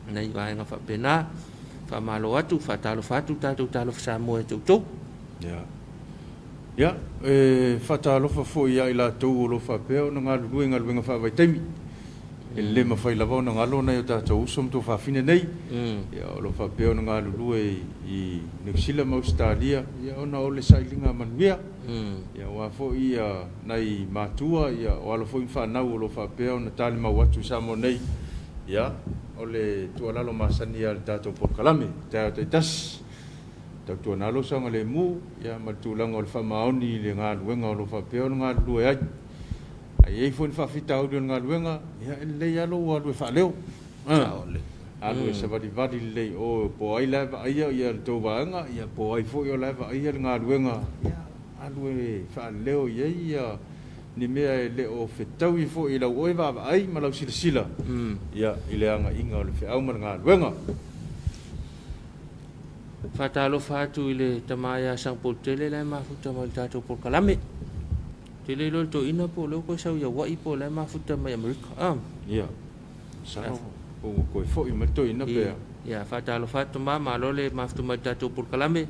Nai vaega faapena. Faamalo atu, faatalofa atu tatou Talofa Samoa ia te outou. Ia. Ia, e faatalofa foi ia i latou o lo o faapea ona galulue i galuega faavaitaimi. E le mafai lava ona galo nai o tatou uso ma tuafafine nei, ia, o lo o faapea ona galulue i Niu Sila ma Ausetalia, ia, ona o le sailiga manuia. Ia, aua foi ia nai matua, ia, o alo foi ma fanau o lo o faapea ona talimau atu i Samoa nei. Ia, o le tuualalo masani a le tatou polokalame i taeao taitasi, tautuana lou saogalemu, ia, ma le tulaga o le faamaoni i le galuega o lo o faapea ona galulue ai. A i ai foi ni faafitauli o le galuega, ia, e lelei lava lou alu e faaleo. Alu e savalivali lelei i o, po o ai la e vaaia le tou vaega, ia, po o ai foi o la e vaaia le galuega, ia, alu e faaleo i ai ia ni mea e le o fetaui foi i lau oe vaavaai ma lau silasila ia, i le agaiga o le feau ma le galuega. Faatalofa atu i le tama ia Sagapolutele la e mafuta mai i le tatou polokalame. Ou te le iloa i le toeaina po o lea ua toe sau i Hawaii po o la e mafuta mai Amerika. Ah. Ia, masalo po ua toe foi mai le toeaina pe a. Ia, faatalofa atu tama, malo le mafuta mai i le tatou polokalame.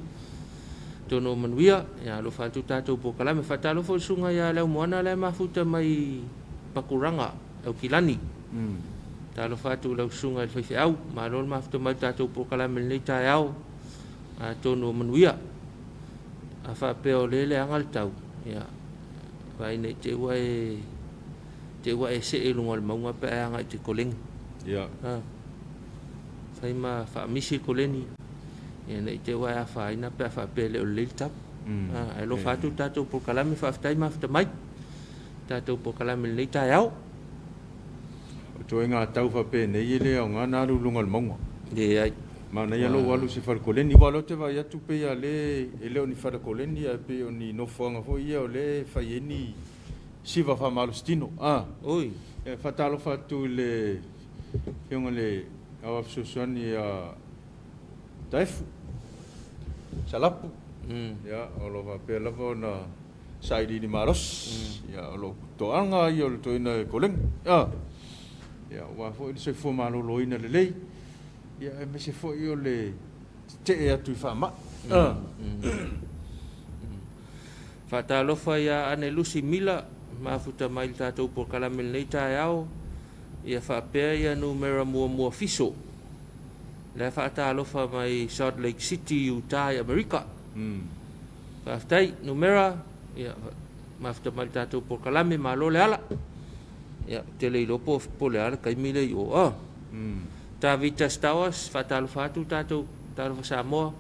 Atonu o manuia, ia alofa atu le tatou polokalame. Faatalofa i le susuga ia Leaumoana la e mafuta mai Pakuranga, Aukilani. Talofa atu i lau susuga i le faifeau, malo le mafuta mai i le tatou polokalame i lenei taeao. Atonu o manuia. A faapea o lea e leaga le tau, ia, vaai ne i te i ua e, te i ua e see i luga o le mauga pe a e agai i te koleni. Ia. A, fai ma faamisi le koleni, ia ne i te i ua e afaina pe a faapea e le o lelei le tau. A, ae alofa atu le tatou polokalame, faafetai mafuta mai tatou polokalame i lenei taeao. O ituaiga tau faapenei e le aoga ona alu i luga o le mauga. Leai. Manaia lou alu i se fale koleni, aua o lea ou te vaai atu pei lava le, e le o ni fale koleni ae pei o ni nofoaga foi ia o lea e fai ai ni siva faamalositino. A. Oi. E faatalofa atu i le Afioga i le Aoao Fesoasoani ia Taefu Salapu, ia, o lo o faapea lava ona sailiili malosi, ia, o lo o toaga ia o le toeaina e koleni. A. Ia, aua foi le soifua maloloina lelei. Ia, aemaise foi o le tetee atu i faamai. Faatalofa ia Anelusi Mila, mafuta mai i le tatou polokalame i lenei taeao, ia faapea ia numera muamua fiso, la e faatalofa mai Salt Lake City, Utah i Amerika. Faafetai numera, ia mafuta mai i le tatou polokalame, malo le ala. Ia, ou te le iloa po o le a le taimi lea i o. Tavita Stowers, faatalofa atu tatou Talofa Samoa.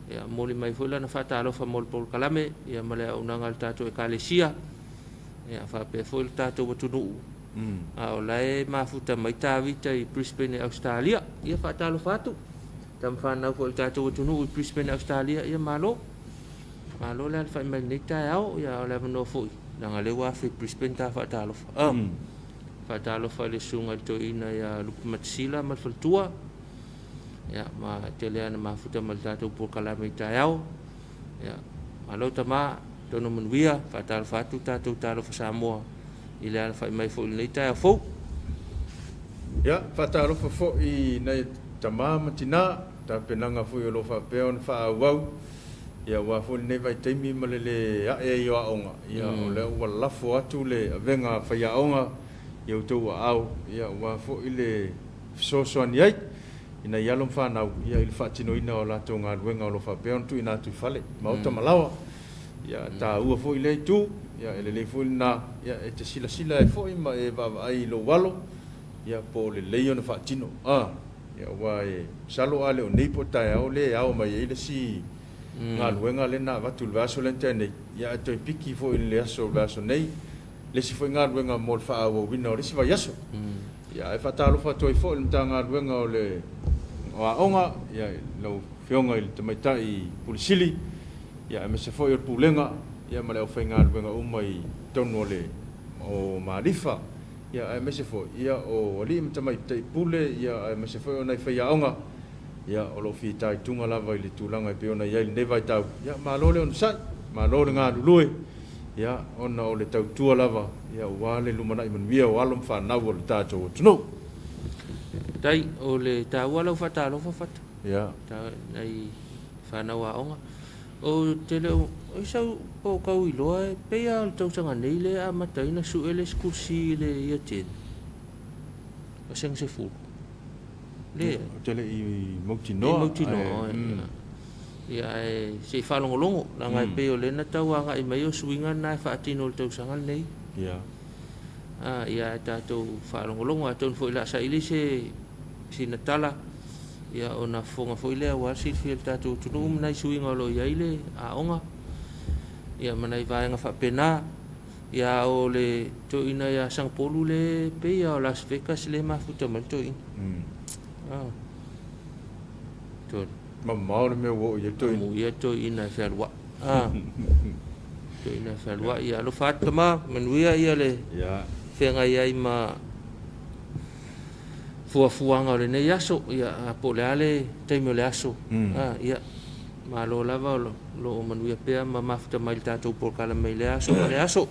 Ia, momoli mai foi lana faatalofa mo le polokalame, ia ma le auaunaga a le tatou Ekalesia, ia faapea foi le tatou atunuu. A o la e mafuta mai Tavita i Brisbane i Ausetalia. Ia faatalofa atu. Tama fanau foi a le tatou atunuu i Brisbane i Ausetalia, ia malo. Malo le alafai mai i lenei taeao, ia a o le avanoa foi, leaga o lea ua afe i Brisbane ta faatalofa. Faatalofa i le susuga i le toeaina ia Lupe Matasila ma le faletua, ia, ma tele lava ina mafuta ma le tatou polokalame i taeao. Ia, malo tama, tonu manuia, faatalofa atu tatou Talofa Samoa i le alafai mai foi i lenei taeao fou. Ia, faatalofa foi i nai tama ma tina, tapenaga foi o lo o faapea ona faaauau, ia aua foi lenei vaitaimi ma le le ae ai o aoga, ia o lea ua lafo atu le avega a faiaoga i outou aao, ia, aua foi le fesoasoani ai i nai alo ma fanau, ia, i le faatinoina o a latou galuega o lo o faapea ona tuuina atu i fale, maota ma laoa. Ia, e taua foi lea itu, ia, e lelei foi lena, ia, e te silasila ai foi ma e vaavaai i lou alo, ia, po o lelei ona faatino. A, ia, aua e masalo a le o nei po o taeao lea e ao mai ai le isi galuega lea na avatu i le vaiaso lea na tea nei, ia, ae toe piki foi i le aso o le vaiaso nei le isi foi galuega mo le faaauauina o le isi vaiaso. Ia, ae faatalofa atu ai foi i le Matagaluega o le o Aoga, ia, i lau Afioga i le Tamaitai Pule Sili, ia, aemaise foi o le Pulega, ia, ma le aufaigaluega uma i totonu o le o Malifa, ia, aemaise foi, ia, o alii ma tamaitai pule, ia, aemaise foi o nai faiaoga, ia, o lo o fitaituga lava i le tulaga e pei ona i ai i lenei vaitau. Ia, malo le onosai, malo le galulue, ia, ona o le tautua lava, ia, aua le lumanai manuia o alo ma fanau o le tatou atunuu. Faafetai, o le taua lau faatalofa Fata. Ia. Nai fanau aoga. Ou te le o, o sau po o tau iloa e pei lava o le tausaga nei lea e amata ai ona sue le sikulisi i le Year Ten, vasega 10. Leai. Ou te le i mautinoa. Le i mautinoa oe. Ia ae se i faalogologo, leaga e pei o lea na tau agai mai o suiga na e faatino i le tausaga lenei. Ia. A, ia ae tatou faalogologo, atonu foi o le a saili se sina tala, ia ona fofoga foi lea aua le silafia e le tatou atunuu ma nai suiga o lo o i ai le aoga, ia ma nai vaega faapena. Ia a o le toeaina ia Sagapolu lea e pei lava o Las Vegas lea e mafuta mai le toeaina. Ah. Tolu. Mamao le mea ua oo i ai le toeaina. Amuia le toeaina e fealuai. Ah. Toeaina e fealuai. Ia alofa atu tama, manuia ia le feagai ai ma fuafuaga o lenei aso, ia, po o le a le taimi o le aso, ia, malo lava o lo o manuia pea ma mafuta mai i le tatou polokalame i lea aso ma lea aso.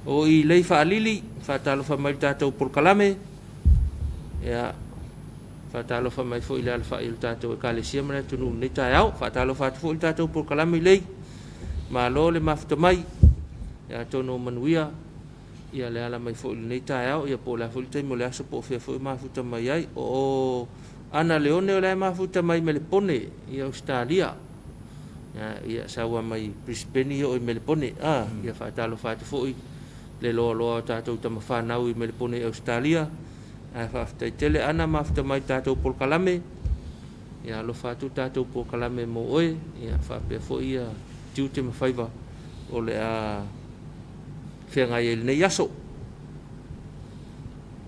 O i lei faalili, faatalofa mai i le tatou polokalame, ia, faatalofa mai foi i le alafai o le tatou Ekalesia ma le atunuu i lenei taeao. Faatalofa atu foi i le tatou polokalame i lei, malo le mafuta mai, ia, atonu o manuia Ia le ala mai foi i lenei taeao, ia po o le a foi le taimi o le aso po o fea foi o mafuta mai ai. O Ana Leone o la e mafuta mai Melepone i Ausetalia. Ia, ia sau lava mai Brisbane ia oo i Melepone. A, ia faatalofa atu foi le loaloa o tatou tama fanau i Melepone i Ausetalia. Ae faafetai tele Ana mafuta mai i le tatou polokalame. Ia alofa atu le tatou polokalame mo oe, ia faapea foi ia tiute ma faiva o le a feagai ai i lenei aso.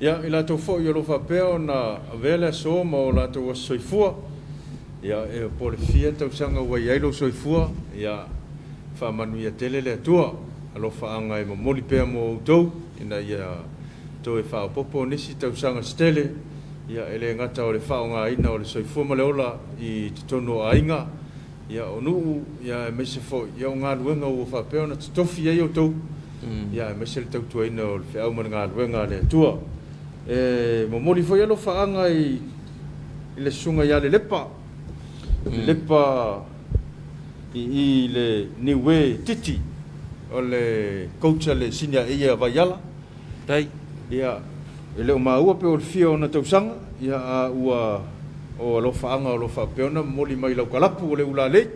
Ia, i latou foi o lo o faapea ona avea le aso ma o latou aso soifua, ia, e po o le fia tausaga ua i ai lou soifua, ia, faamanuia tele le Atua. Alofaaga e momoli pea mo outou, ina ia toe faaopoopo nisi tausaga se tele, ia, e le gata o le faaaogaina o le soifua ma le ola i totonu o aiga, Ia, o nuu, ia, aemaise foi, ia, o galuega ua faapea ona totofi ai outou, ia, aemaise le tautuaina o le feau ma le galuega a le Atua. E momoli foi alofaaga i, i le susuga ia Lelepa, Lelepa i i le Niue Titi, o le coach a le Senior A a Vaiala. Tai. Ia, e le o maua pe o le fia o ona tausaga, ia, a ua o alofaaga o lo o faapea ona momoli mai lau kalapu o le Ulalei.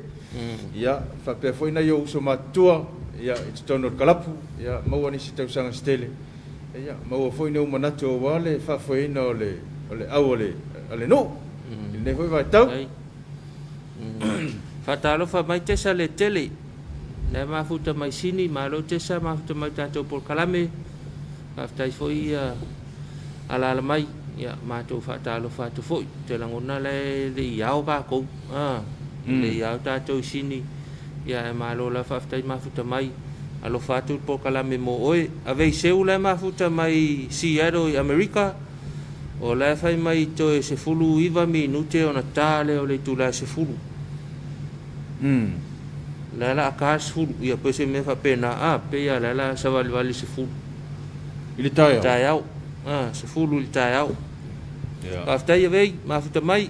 Ia, faapea foi nai ou uso matutua, ia, i totonu o le kalapu, ia, maua nisi tausaga se tele, ia, maua foi ni ou manatu aua le faafoeina o le, o le au a le, a le nuu i lenei foi vaitau. Faatalofa mai Tesa Letele, Na e mafuta mai Sini, malo Tesa, mafuta mai tatou polokalame. Faafetai foi ia alaala mai, ia matou faatalofa atu foi. Ou te lagona la e le i ao tatou, a, e le i ao tatou i Sini, ia ae malo lava faafetai mafuta mai. Alofa atu le polokalame mo oe. Aveiseu la e mafuta mai Seattle i Amerika. O la e fai mai toe 19 minute ona ta lea o le itula e 10. La e la a ta le 10, ia pei o se mea faapena, a, pei lava o la e la a savalivali le 10. I le taeao? Taeao, a, 10 i le taeao. Ia. Faafetai Avei, mafuta mai.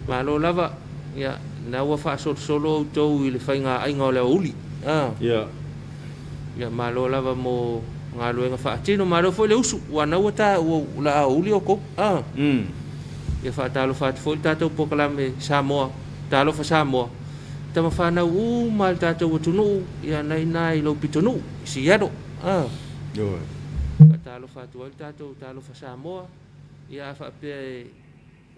Malo lava, ia, lena ua faasolosolo outou i le faiga aiga o le aoauli, a. Ia. Ia, malo lava mo. Galuega faatino, malo foi le usu, ua na ua ta ua la aouli outou. A. Ia faatalofa atu foi le tatou polokalame Samoa, Talofa Samoa, i tama fanau uma a le tatou atunuu, ia na ina i lou pitonuu, i Seattle. A. Ioe. Faatalofa atu ai le tatou Talofa Samoa, ia a faapea e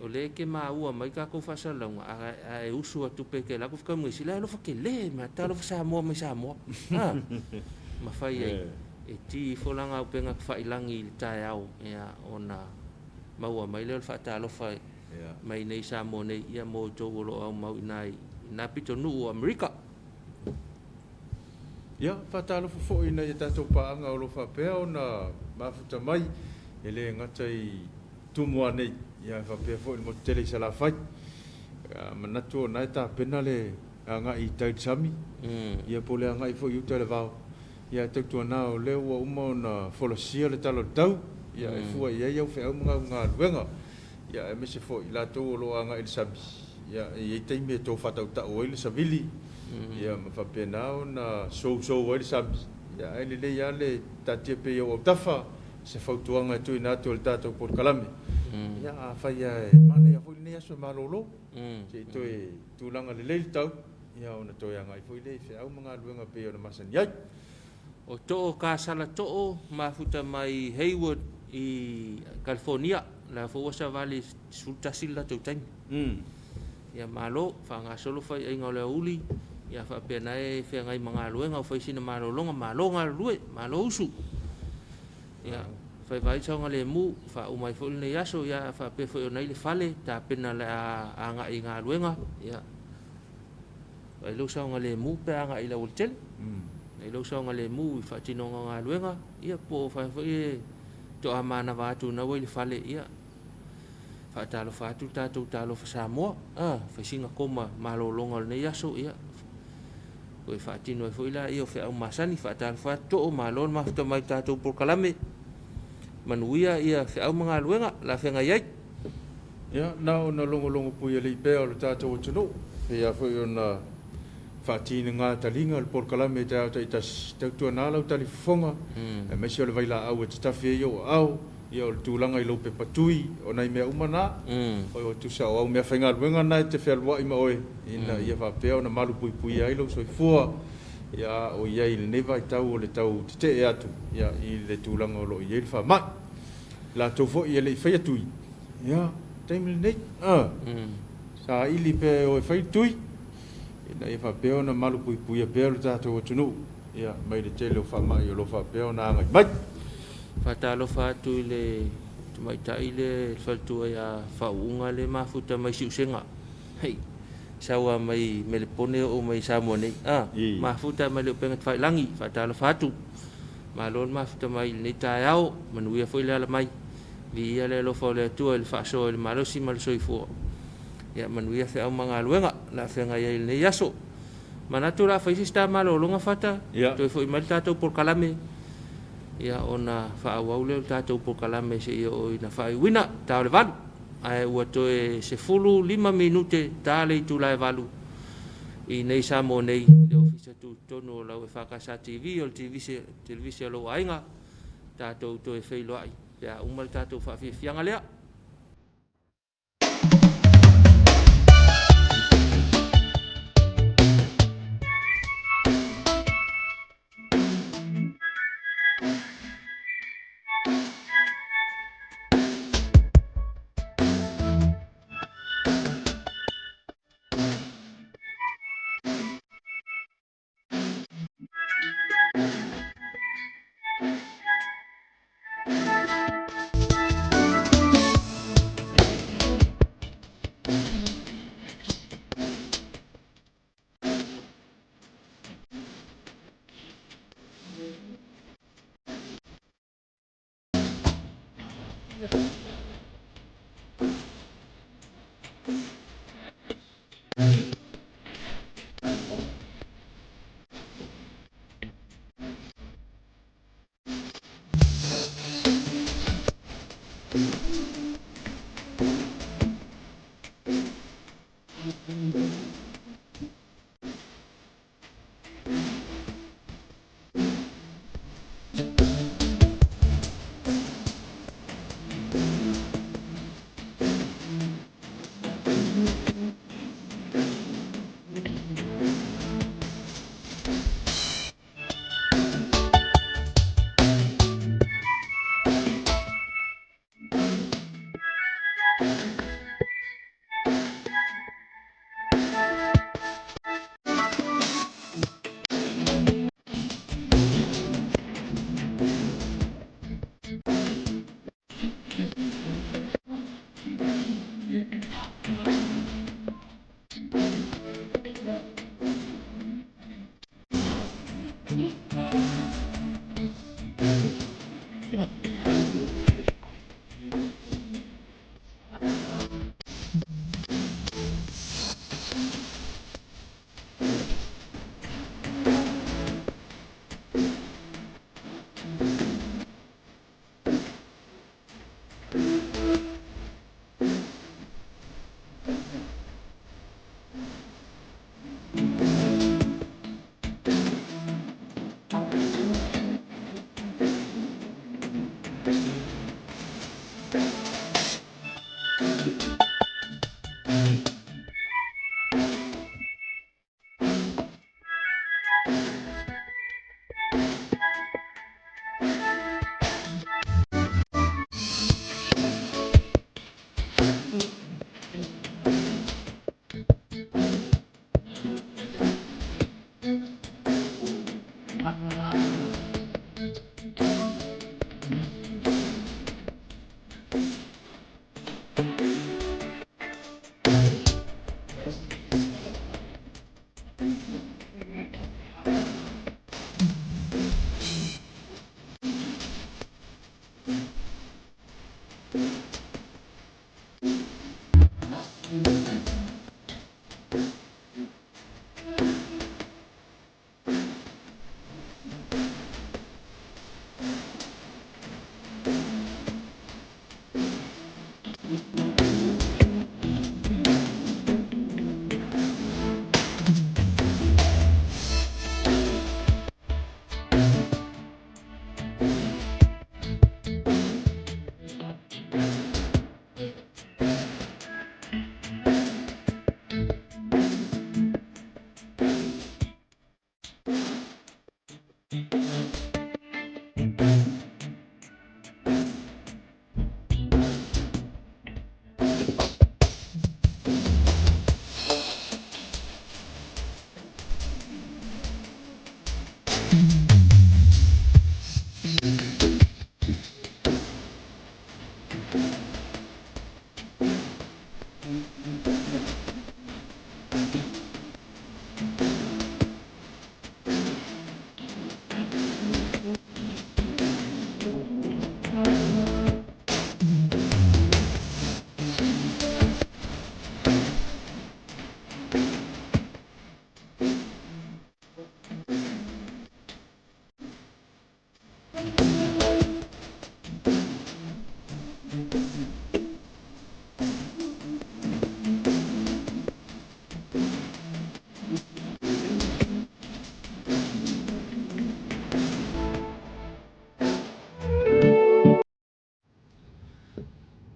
O lea e te maua mai tatou faasalalauga a e usu atu pe te alu atu fetaui la e alofa tele mai talofa Samoa mai Samoa a mafai ai e ti ifo lana upega tafailagi i le taeao ia ona maua mai lea o le faatalofa mai nei Samoa nei ia mo outou o lo o aumau i ina i na pitonuu o Amerika. Ia, faatalofa foi i nai a tatou paaga o lo o faapea ona mafuta mai, e le gata i Tumua nei, ia ae faapea foi i le motu tele i Salafai. Manatu o lena e tapena le agai i tai i le sami, ia po o le agai foi i uta i le vao. Ia ae tautuana o lea ua uma ona folasia le tala o le tau, ia e fua i ai au feau ma au galuega, ia aemaise foi i latou o lo o agai i le sami, ia e i ai taimi e tou faatautau ai le savili, ia ma faapena ona sousou ai le sami, ia ae lelei lava le taatia pea i ou autafa se fautuaga e tuuina atu e le tatou polokalame. Ia, afai lava e manaia foi lenei aso e malolo, se i toe tulaga lelei le tau, ia ona toe agai foi lea i feau ma galuega e pei ona masani ai. O Too Kasala Too mafuta mai Hayward i California, la foi ua savali 11 le latou taimi. Ia malo, faagasolo faiaiga o le aoauli, ia faapena e feagai ma galuega o fai sina malologa, malo galulue, malo usu. Ia faiva ai le saogalemu, faauma ai foi lenei aso, ia faapea foi ona i le fale, tapena le a agai i galuega, ia vaai lou saogalemu pe a agai i le aualatele. Vaai lou saogalemu i faatinoga o galuega, ia po o fai foi e toa manava atu na ua i le fale, ia Faatalofa atu le tatou Talofa Samoa, a, fai sina koma malologa o lenei aso, ia, toe faatino ai foi laia o feau masani. Faatalofa atu Too, malo le mafuta mai i le tatou polokalame. Manuia ia feau ma galuega o le a feagai ai. Ia, na ona logologo puialii pea o le tatou atunuu, pei lava foi ona faatiga taliga le polokalame i taeao taitasi, tautuana lau talifofoga, aemaise o le vailaau e tatafi ai ou aao, Ia o le tulaga i lou pepa tui, o nai mea uma na, oi tusa o au meafaigaluega na e te fealuai ma oe, ina ia faapea ona malupuipuia ai lou soifua, ia a o i ai i lenei vaitau o le tau tetee atu ia i le tulaga o lo o i ai le faamai. Latou foi e le i faia tui, ia, taimi lenei, a, saili pea e o e fai le tui, ina ia faapea ona malupuipuia pea lo tatou atunuu. Ia, mai le tele o faamai o lo o faapea ona agai mai. Faatalofa atu i le tamaitai lea le faletua ia Faauuga lea e mafuta mai Siusega. Hei, sau lava mai Melepone oo mai Samoa nei. A, mafuta mai le upega tafailagi. Faatalofa atu. Malo le mafuta mai i lenei taeao. Manuia foi le ala mai. Viia le alofa o le Atua i le faasoa i le malosi ma le soifua. Ia manuia feau ma galuega o le a feagai ai i lenei aso. Manatu o le a fai se isi ta malologa Fata, toe foi mai le tatou polokalame, ia ona faaauau lea o le tatou polokalame seia oo ina faaiuina, ta o le 8. Ae ua toe 15 minute ta le itula e 8 i nei Samoa nei i le Ofisa Tutotonu o lau EFKS TV, o le televise a lou aiga, tatou toe feiloai pe a uma le tatou faafiafiaga lea.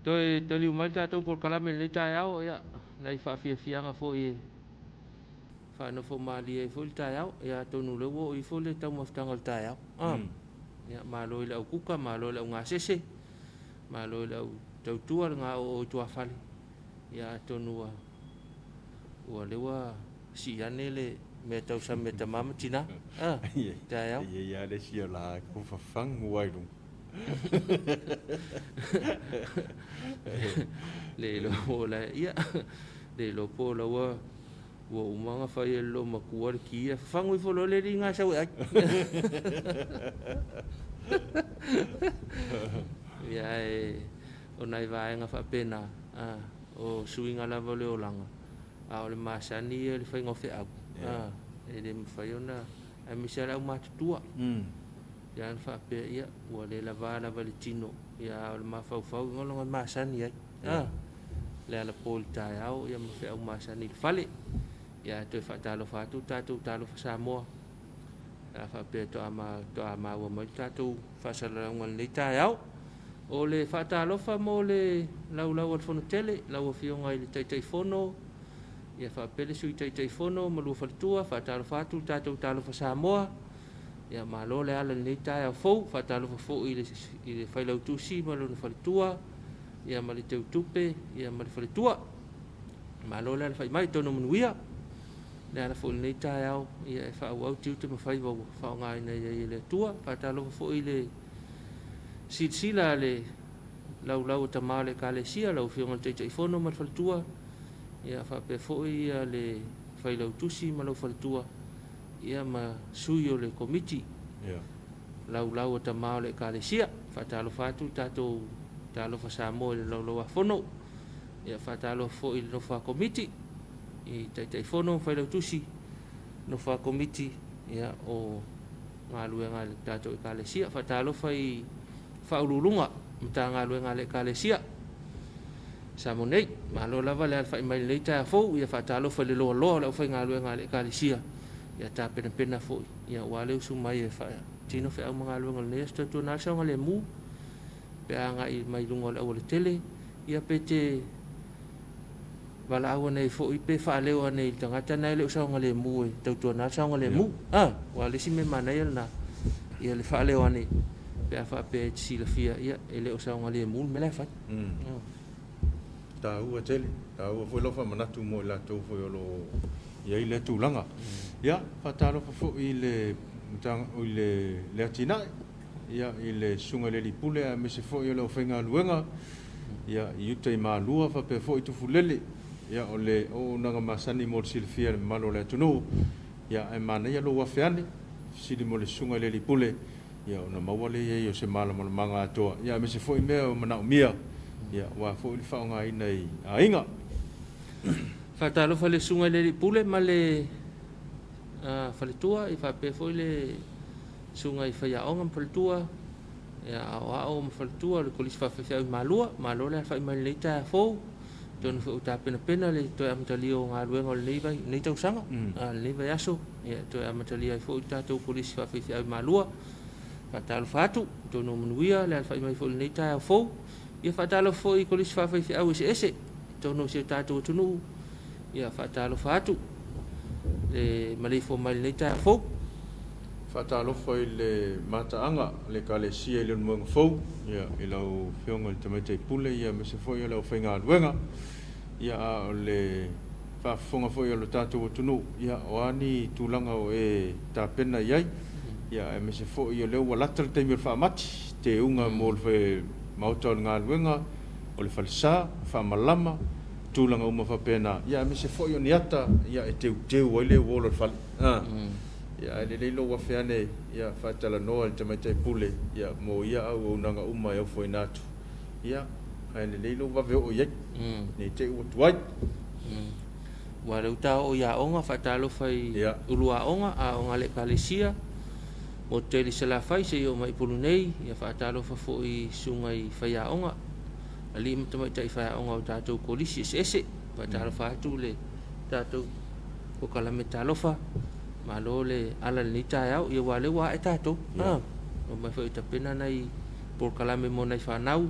Toe taliu mai le tatou polokalame i lenei taeao, ia, nai faafiafiaga foi e faanofo malie ai foi le taeao. Ia atonu o lea ua oo ifo le taumafataga o le taeao. Ah. Ia, malo i le au kuka, malo i le au gasese, malo i le au tautua le gaoo i tuafale. Ia atonu ua ua lea ua sii ane le mea tausami a tama ma tina. Ah, taeao. E i ai lava le isi o la e fafagu ai luga. Le iloa po o la ia, le iloa po o la ua ua uma ona fai e le loomatua le ki ae fafagu ifo loa le alii gasau e ai. Ia ae o nai vaega faapena, o suiga lava o le olaga, a o le masani ia i le faiga o feau, e le mafai ona, aemaise lava le aumatutua. Ia ona faapea, ia, ua le lava lava i le tino, ia a o le mafaufau o lona masani ai. Le alapo i le taeao ia ma feau masani i le fale. Ia ae toe faatalofa atu le tatou Talofa Samoa. A faapea toa maua mai le tatou faasalalauga i lenei taeao. O le faatalofa mo le laulau a le Fono Tele, lau Afioga i le Taitaifono, ia faapea le Sui Taitaifono ma lua faletua, faatalofa atu le tatou Talofa Samoa. Ia malo le ala i lenei taeao fou, faatalofa foi i le Failautusi ma lona faletua. ia ma le teutupe ia ma le faletua. Malo le alafai mai, tonu manuia le ala foi i lenei taeao ia e faaauau tiute ma faiva ua faaaogaina i ai e le Atua. Faatalofa foi i le silasila a le laulau a tama o le Ekalesia, lau Afioga i le Taitaifono ma le faletua, ia faapea foi ia le Failautusi ma lau faletua, ia ma sui o le Komiti Laulau a tama o le Ekalesia. Faatalofa atu le tatou Talofa Samoa i le Laulau-a-Fono. Ia faatalofa foi i le nofo a Komiti, i Taitaifono ma Failautusi, nofo a Komiti ia o galuega a le tatou Ekalesia. Faatalofa i Faauluuluga Matagaluega a le Ekalesia Samoa nei. Malo lava le alafai mai i lenei taeao fou. Ia faatalofa i le loaloa o le aufaigaluega a le Ekalesia, ia tapenapena foi ia aua le usu mai e faatino feau ma galuega o lenei aso. Tautuana le saogalemu pe a agai mai luga o le aualatele, ia pe te valaau ane ai foi pe faaleo ane i le tagata na e le o saogalemu e tautuana le saogalemu. A, aua o le isi mea manaia lena, ia le faaleo ane pe a faapea e te silafia ia e le o saogalemu le mea la e fai. Taua tele, taua foi lau faamanatu mo i latou foi o lo o i ai lea tulaga. Ia, faatalofa foi i le i le atinae ia, i le Susuga i le Alii Pule aemaise foi o le aufaigaluega ia, i uta i Malua faapea foi Tufulele. Ia, o le auaunaga masani mo le silafia e le mamalu o le atunuu. Ia, ae manaia lou afe ane, fesili mo le Susuga i le Alii Pule, ia, ona maua lea i ai o se malamalamaaga atoa, ia, aemaise foi mea o manaomia, ia, aua foi le faaaogaina i aiga. Faatalofa i le Susuga i le Alii Pule ma le faletua, ia faapea foi le Susuga i faiaoga ma faletua, ia, aoao ma faletua o le Kolisi Faafaifeau i Malua. Malo le alafai mai i lenei taeao fou. Atonu foi ua tapenapena le toe amatalia o galuega o lenei, vai, lenei tausaga, lenei vaiaso, ia, toe amatalia ai foi le tatou Kolisi Faafaifeau i Malua. Faatalofa atu, atonu ua manuia le alafai mai foi i lenei taeao fou. Ia faatalofa foi i Kolisi Faafaifeau eseese i totonu o si o tatou atunuu. Ia faatalofa atu le maleifua mai i lenei taeao fou. Faatalofa i le mataaga a le Ekalesia i Leulumoega Fou, ia, i lau Afioga i le Tamaitai Pule, ia, aemaise foi o le aufaigaluega, ia, a o le faafofoga foi a lo tatou atunuu, ia, o a ni tulaga o e tapena i ai, ia, aemaise foi o lea ua lata le taimi o le faamati, teuga mo le Maota o le Galuega, o le falesa, faamalama, tulaga uma faapena, ia aemaise foi o ni ata ia e teuteu ai le uola o le fale. A, ia ae lelei lou afe ane ia faatalanoa i le tamaitai pule ia mo ia auaunaga uma e ofoina atu. Ia ae lelei lou vave oo i ai, ne i te i ua tuai. Ua lea ua ta oo i aoga, faatalofa i ulu aoga, aoga a le Ekalesia, motu tele i Salafai seia oo mai i Upolu nei, ia faatalofa foi i susuga i faiaoga. Alii ma tamaitai faiaoga o tatou kolisi eseese. Faatalofa atu le tatou kokalame talofa. Malo le ala i lenei taeao. Ia aua o lea ua ae tatou. Yeah. Omai foi e tapena nai polokalame mo nai fanau,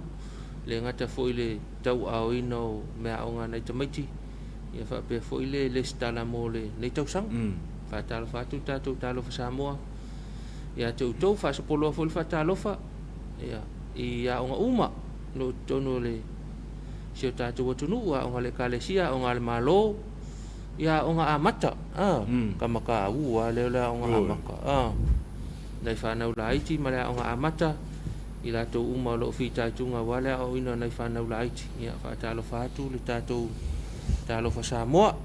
le gata foi i le tauaaoina o meaaoga a nai tamaiti, ia faapea foi le lesitala mo lenei tausaga. Faatalofa atu le tatou Talofa Samoa ia te outou, faasopoloa foi le faatalofa ia, i aoga uma o lo o i totonu o le si o tatou atunuu, aoga a le Ekalesia, aoga a le Malo, ia aoga amata, a, tama taua lava lea o le aoga amata, a, nai fanau laiti ma le aoga amata, i latou uma o lo o fitaituga aua le aoaoina o nai fanau laiti. Ia, faatalofa atu le tatou Talofa Samoa.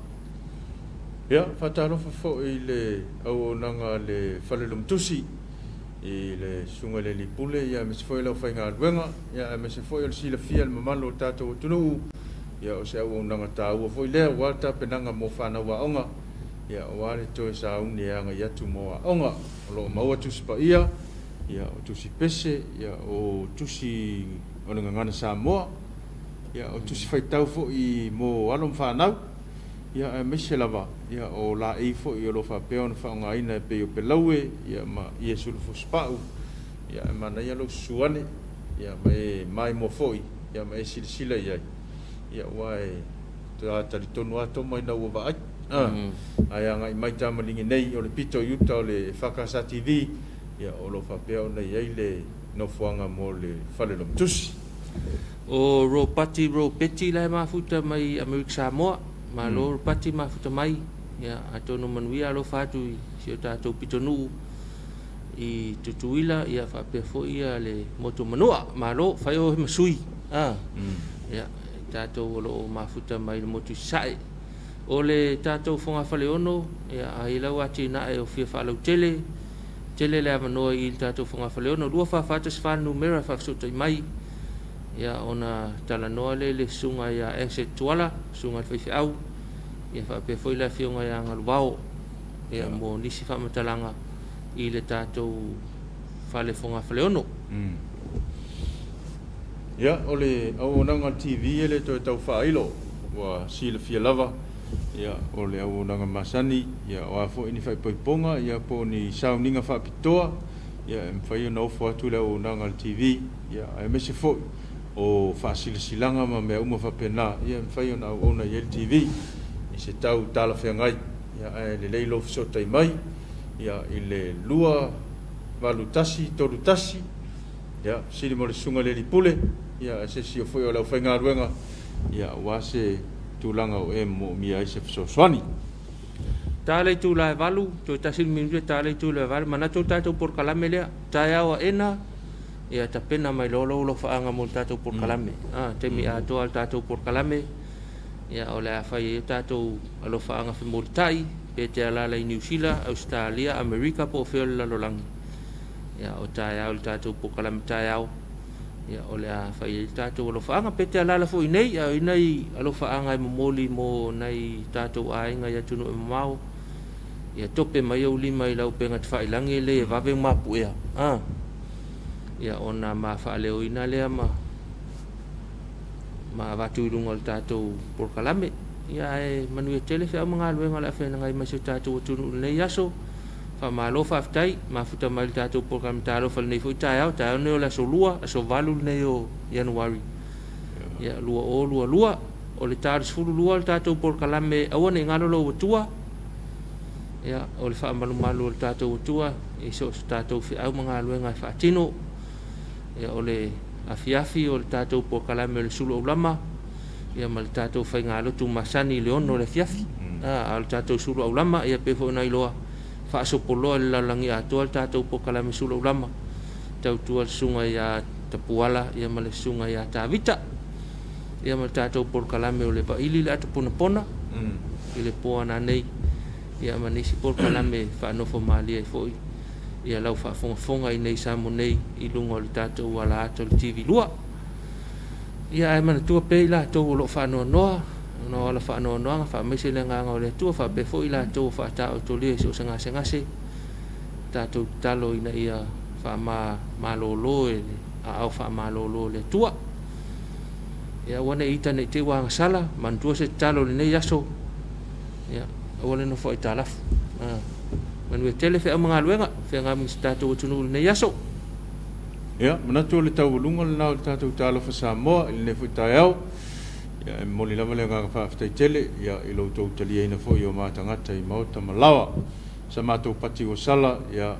Ia, faatalofa foi i le auaunaga a le Fale Lomotusi, i le Susuga i le Alii Pule, ia aemaise foi o le aufaigaluega, ia aemaise foi o le silafia e le mamalu o le tatou atunuu, ia o se auaunaga taua foi lea aua le tapenaga mo fanau aoga, ia aua le toe sauni e agai atu mo aoga. O lo o maua Tusi Paia, ia o Tusi Pese, ia o Tusi o le Gagana Samoa, ia o Tusi Faitau foi mo alo ma fanau. Ia aemaise lava ia o laei foi o lo o faapea ona faaaogaina e pei o pelaue ia ma ie sulufusupau, ia ae manaia lou susu ane ia ma e maimoa foi ia ma e silasila i ai, ia aua e talitonu lava Toma ina ua vaai. Ae agai mai tamaligi nei o le pito i uta o le FKS TV, ia o lo o faapea ona i ai le nofoaga mo le fale lomotusi. O Ropati Ropeti la e mafuta mai Amerika Samoa. Malo Ropati mafuta mai. Ia, atonu manuia alofa atu i si o tatou pitonuu i Tutuila, ia faapea foi ia le motu Manua. Malo, fai oe ma sui. A. Ia, tatou o lo o mafuta mai le motu i Sasae. O le tatou fogafaleono, ia, a i lau atinae o fia faalautele, tele le avanoa i le tatou fogafaleono, 24414 numera e faafesootai mai, ia, ona talanoa lea i le susuga ia Anset Tuala, susuga i le faifeau, ia faapea foi le afioga ia Galuvao, ia, mo nisi faamatalaga i le tatou fale fogafaleono. Ia, o le auaunaga a le TV e le toe tau faailo, ua silafia lava, ia, o le auaunaga masani, ia, o a foi ni faaipoipoga, ia, po o ni sauniga faapitoa, ia, e mafai ona ofo atu le auaunaga a le TV, ia, aemaise foi o faasilasilaga ma mea uma faapena, ia, e mafai ona auauna i ai le TV i se tau talafeagai, ia, ae lelei lou fesootai mai, ia, i le 2 8 1 3 1, Ia, fesili mo le Susuga i le Alii Pule, ia, a se isi o foi o le aufaigaluega, ia, aua se tulaga o e moomia ai se fesoasoani. Ta le itula e 8, toe tasi le minute ta le itula e 8, manatu o le tatou polokalame lea, taeao aena, ia tapena mai loa lou alofaaga mo le tatou polokalame. A, taimi atoa le tatou polokalame, ia o le a fai ai o tatou alofaaga femulitai, pe te alaala i Niu Sila, Ausetalia, Amerika po o fea o le lalolagi. Ia, o taeao i le tatou polokalame taeao, ia, o le a fai ai le tatou alofaaga. Pe te alaala foi nei, a o i nai alofaaga e momoli mo nai tatou aiga i atunuu e mamao, ia tope mai ou lima i lau upega tafailagi e lei e vave ona mapuea. A, ia, ona ma faaleoina lea ma ma avatu i luga o le tatou polokalame. Ia, ae manuia tele feau ma galuega o le a feagai ma si o tatou atunuu i lenei aso. Faamalo faafetai, mafuta mai le tatou polokalame talofa i lenei foi taeao, taeao lenei o le aso Lua, aso 8 lenei o Ianuari, ia, 2022. O le ta 12 o le tatou polokalame Aua Ne I Galo Lou Atua, ia, o le faamalumalu o le tatou Atua i so o se tatou feau ma galuega e faatino. Ia, o le afiafi o le tatou polokalame o le Sulu Aulama, ia ma le tatou faigalotu masani i le 6 o le afiafi. A o le tatou sulu aulama, ia pei foi ona iloa, faasopoloa i le lalolagi atoa le tatou polokalame sulu aulama, tautua le susuga ia Tapuala ia ma le susuga ia Tavita, ia ma le tatou polokalame o le Vaili le Ata Ponapona i le po ananei, ia ma nisi polokalame faanofo malie ai foi ia lau faafogafoga i nei Samoa nei i luga o le tatou ala ata o le TV2. Ia ae manatua pea i latou o lo o faanoanoa, ona o ala faanoanoaga, faamaise le agaga o le Atua, faapea foi i latou o faataotolia i so o se gasegase, tatou tatalo ina ia faamamalolo e le aao faamalolo o le Atua. Ia aua ne i ita ne i te i ua agasala, manatua se tatalo i lenei aso, ia aua le nofo aitalafu. Ah, manuia tele feau ma galuega, feagai ma si tatou atunuu i lenei aso. Ia, manatu o le taualuga lena o le tatou Talofa Samoa i lenei foi taeao. Ia, e momoli lava le agaga faafetai tele, ia, i lo outou taliaina foi o ma tagata i maota ma laoa. Sa matou pati ua sala, ia,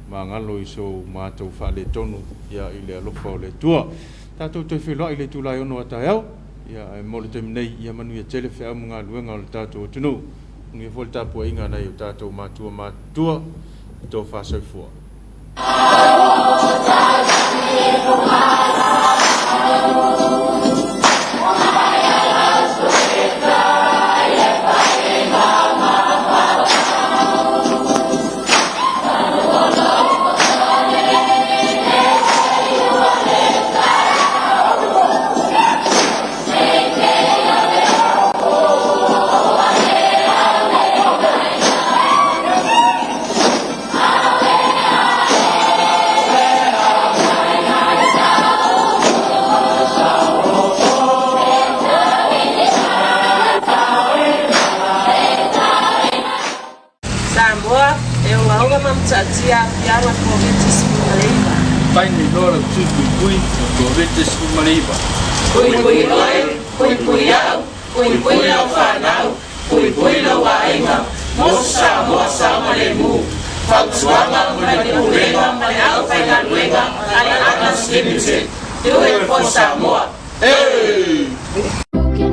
magalo i so matou faaletonu, ia, i le alofa o le Atua. Tatou toe feiloai i le itula e 6 a taeao, ia, ae mo le taimi nei, ia manuia tele feau ma galuega o le tatou atunuu. Manuia foi le tapuaiga a nai o tatou matua matutua i tofa soifua. Samoa, e ogaoga ma mataatia aafiaga Koviti-19. Fai nei loa lau tui puipui mo Koviti-19. Puipui oe, puipui au, puipui lau fanau, Puipui lou aiga, mo Samoa saogalemu. Fautuaga mai le Pulega ma le Aufaigaluega a le Atlas Limited. Do it for Samoa. Ei!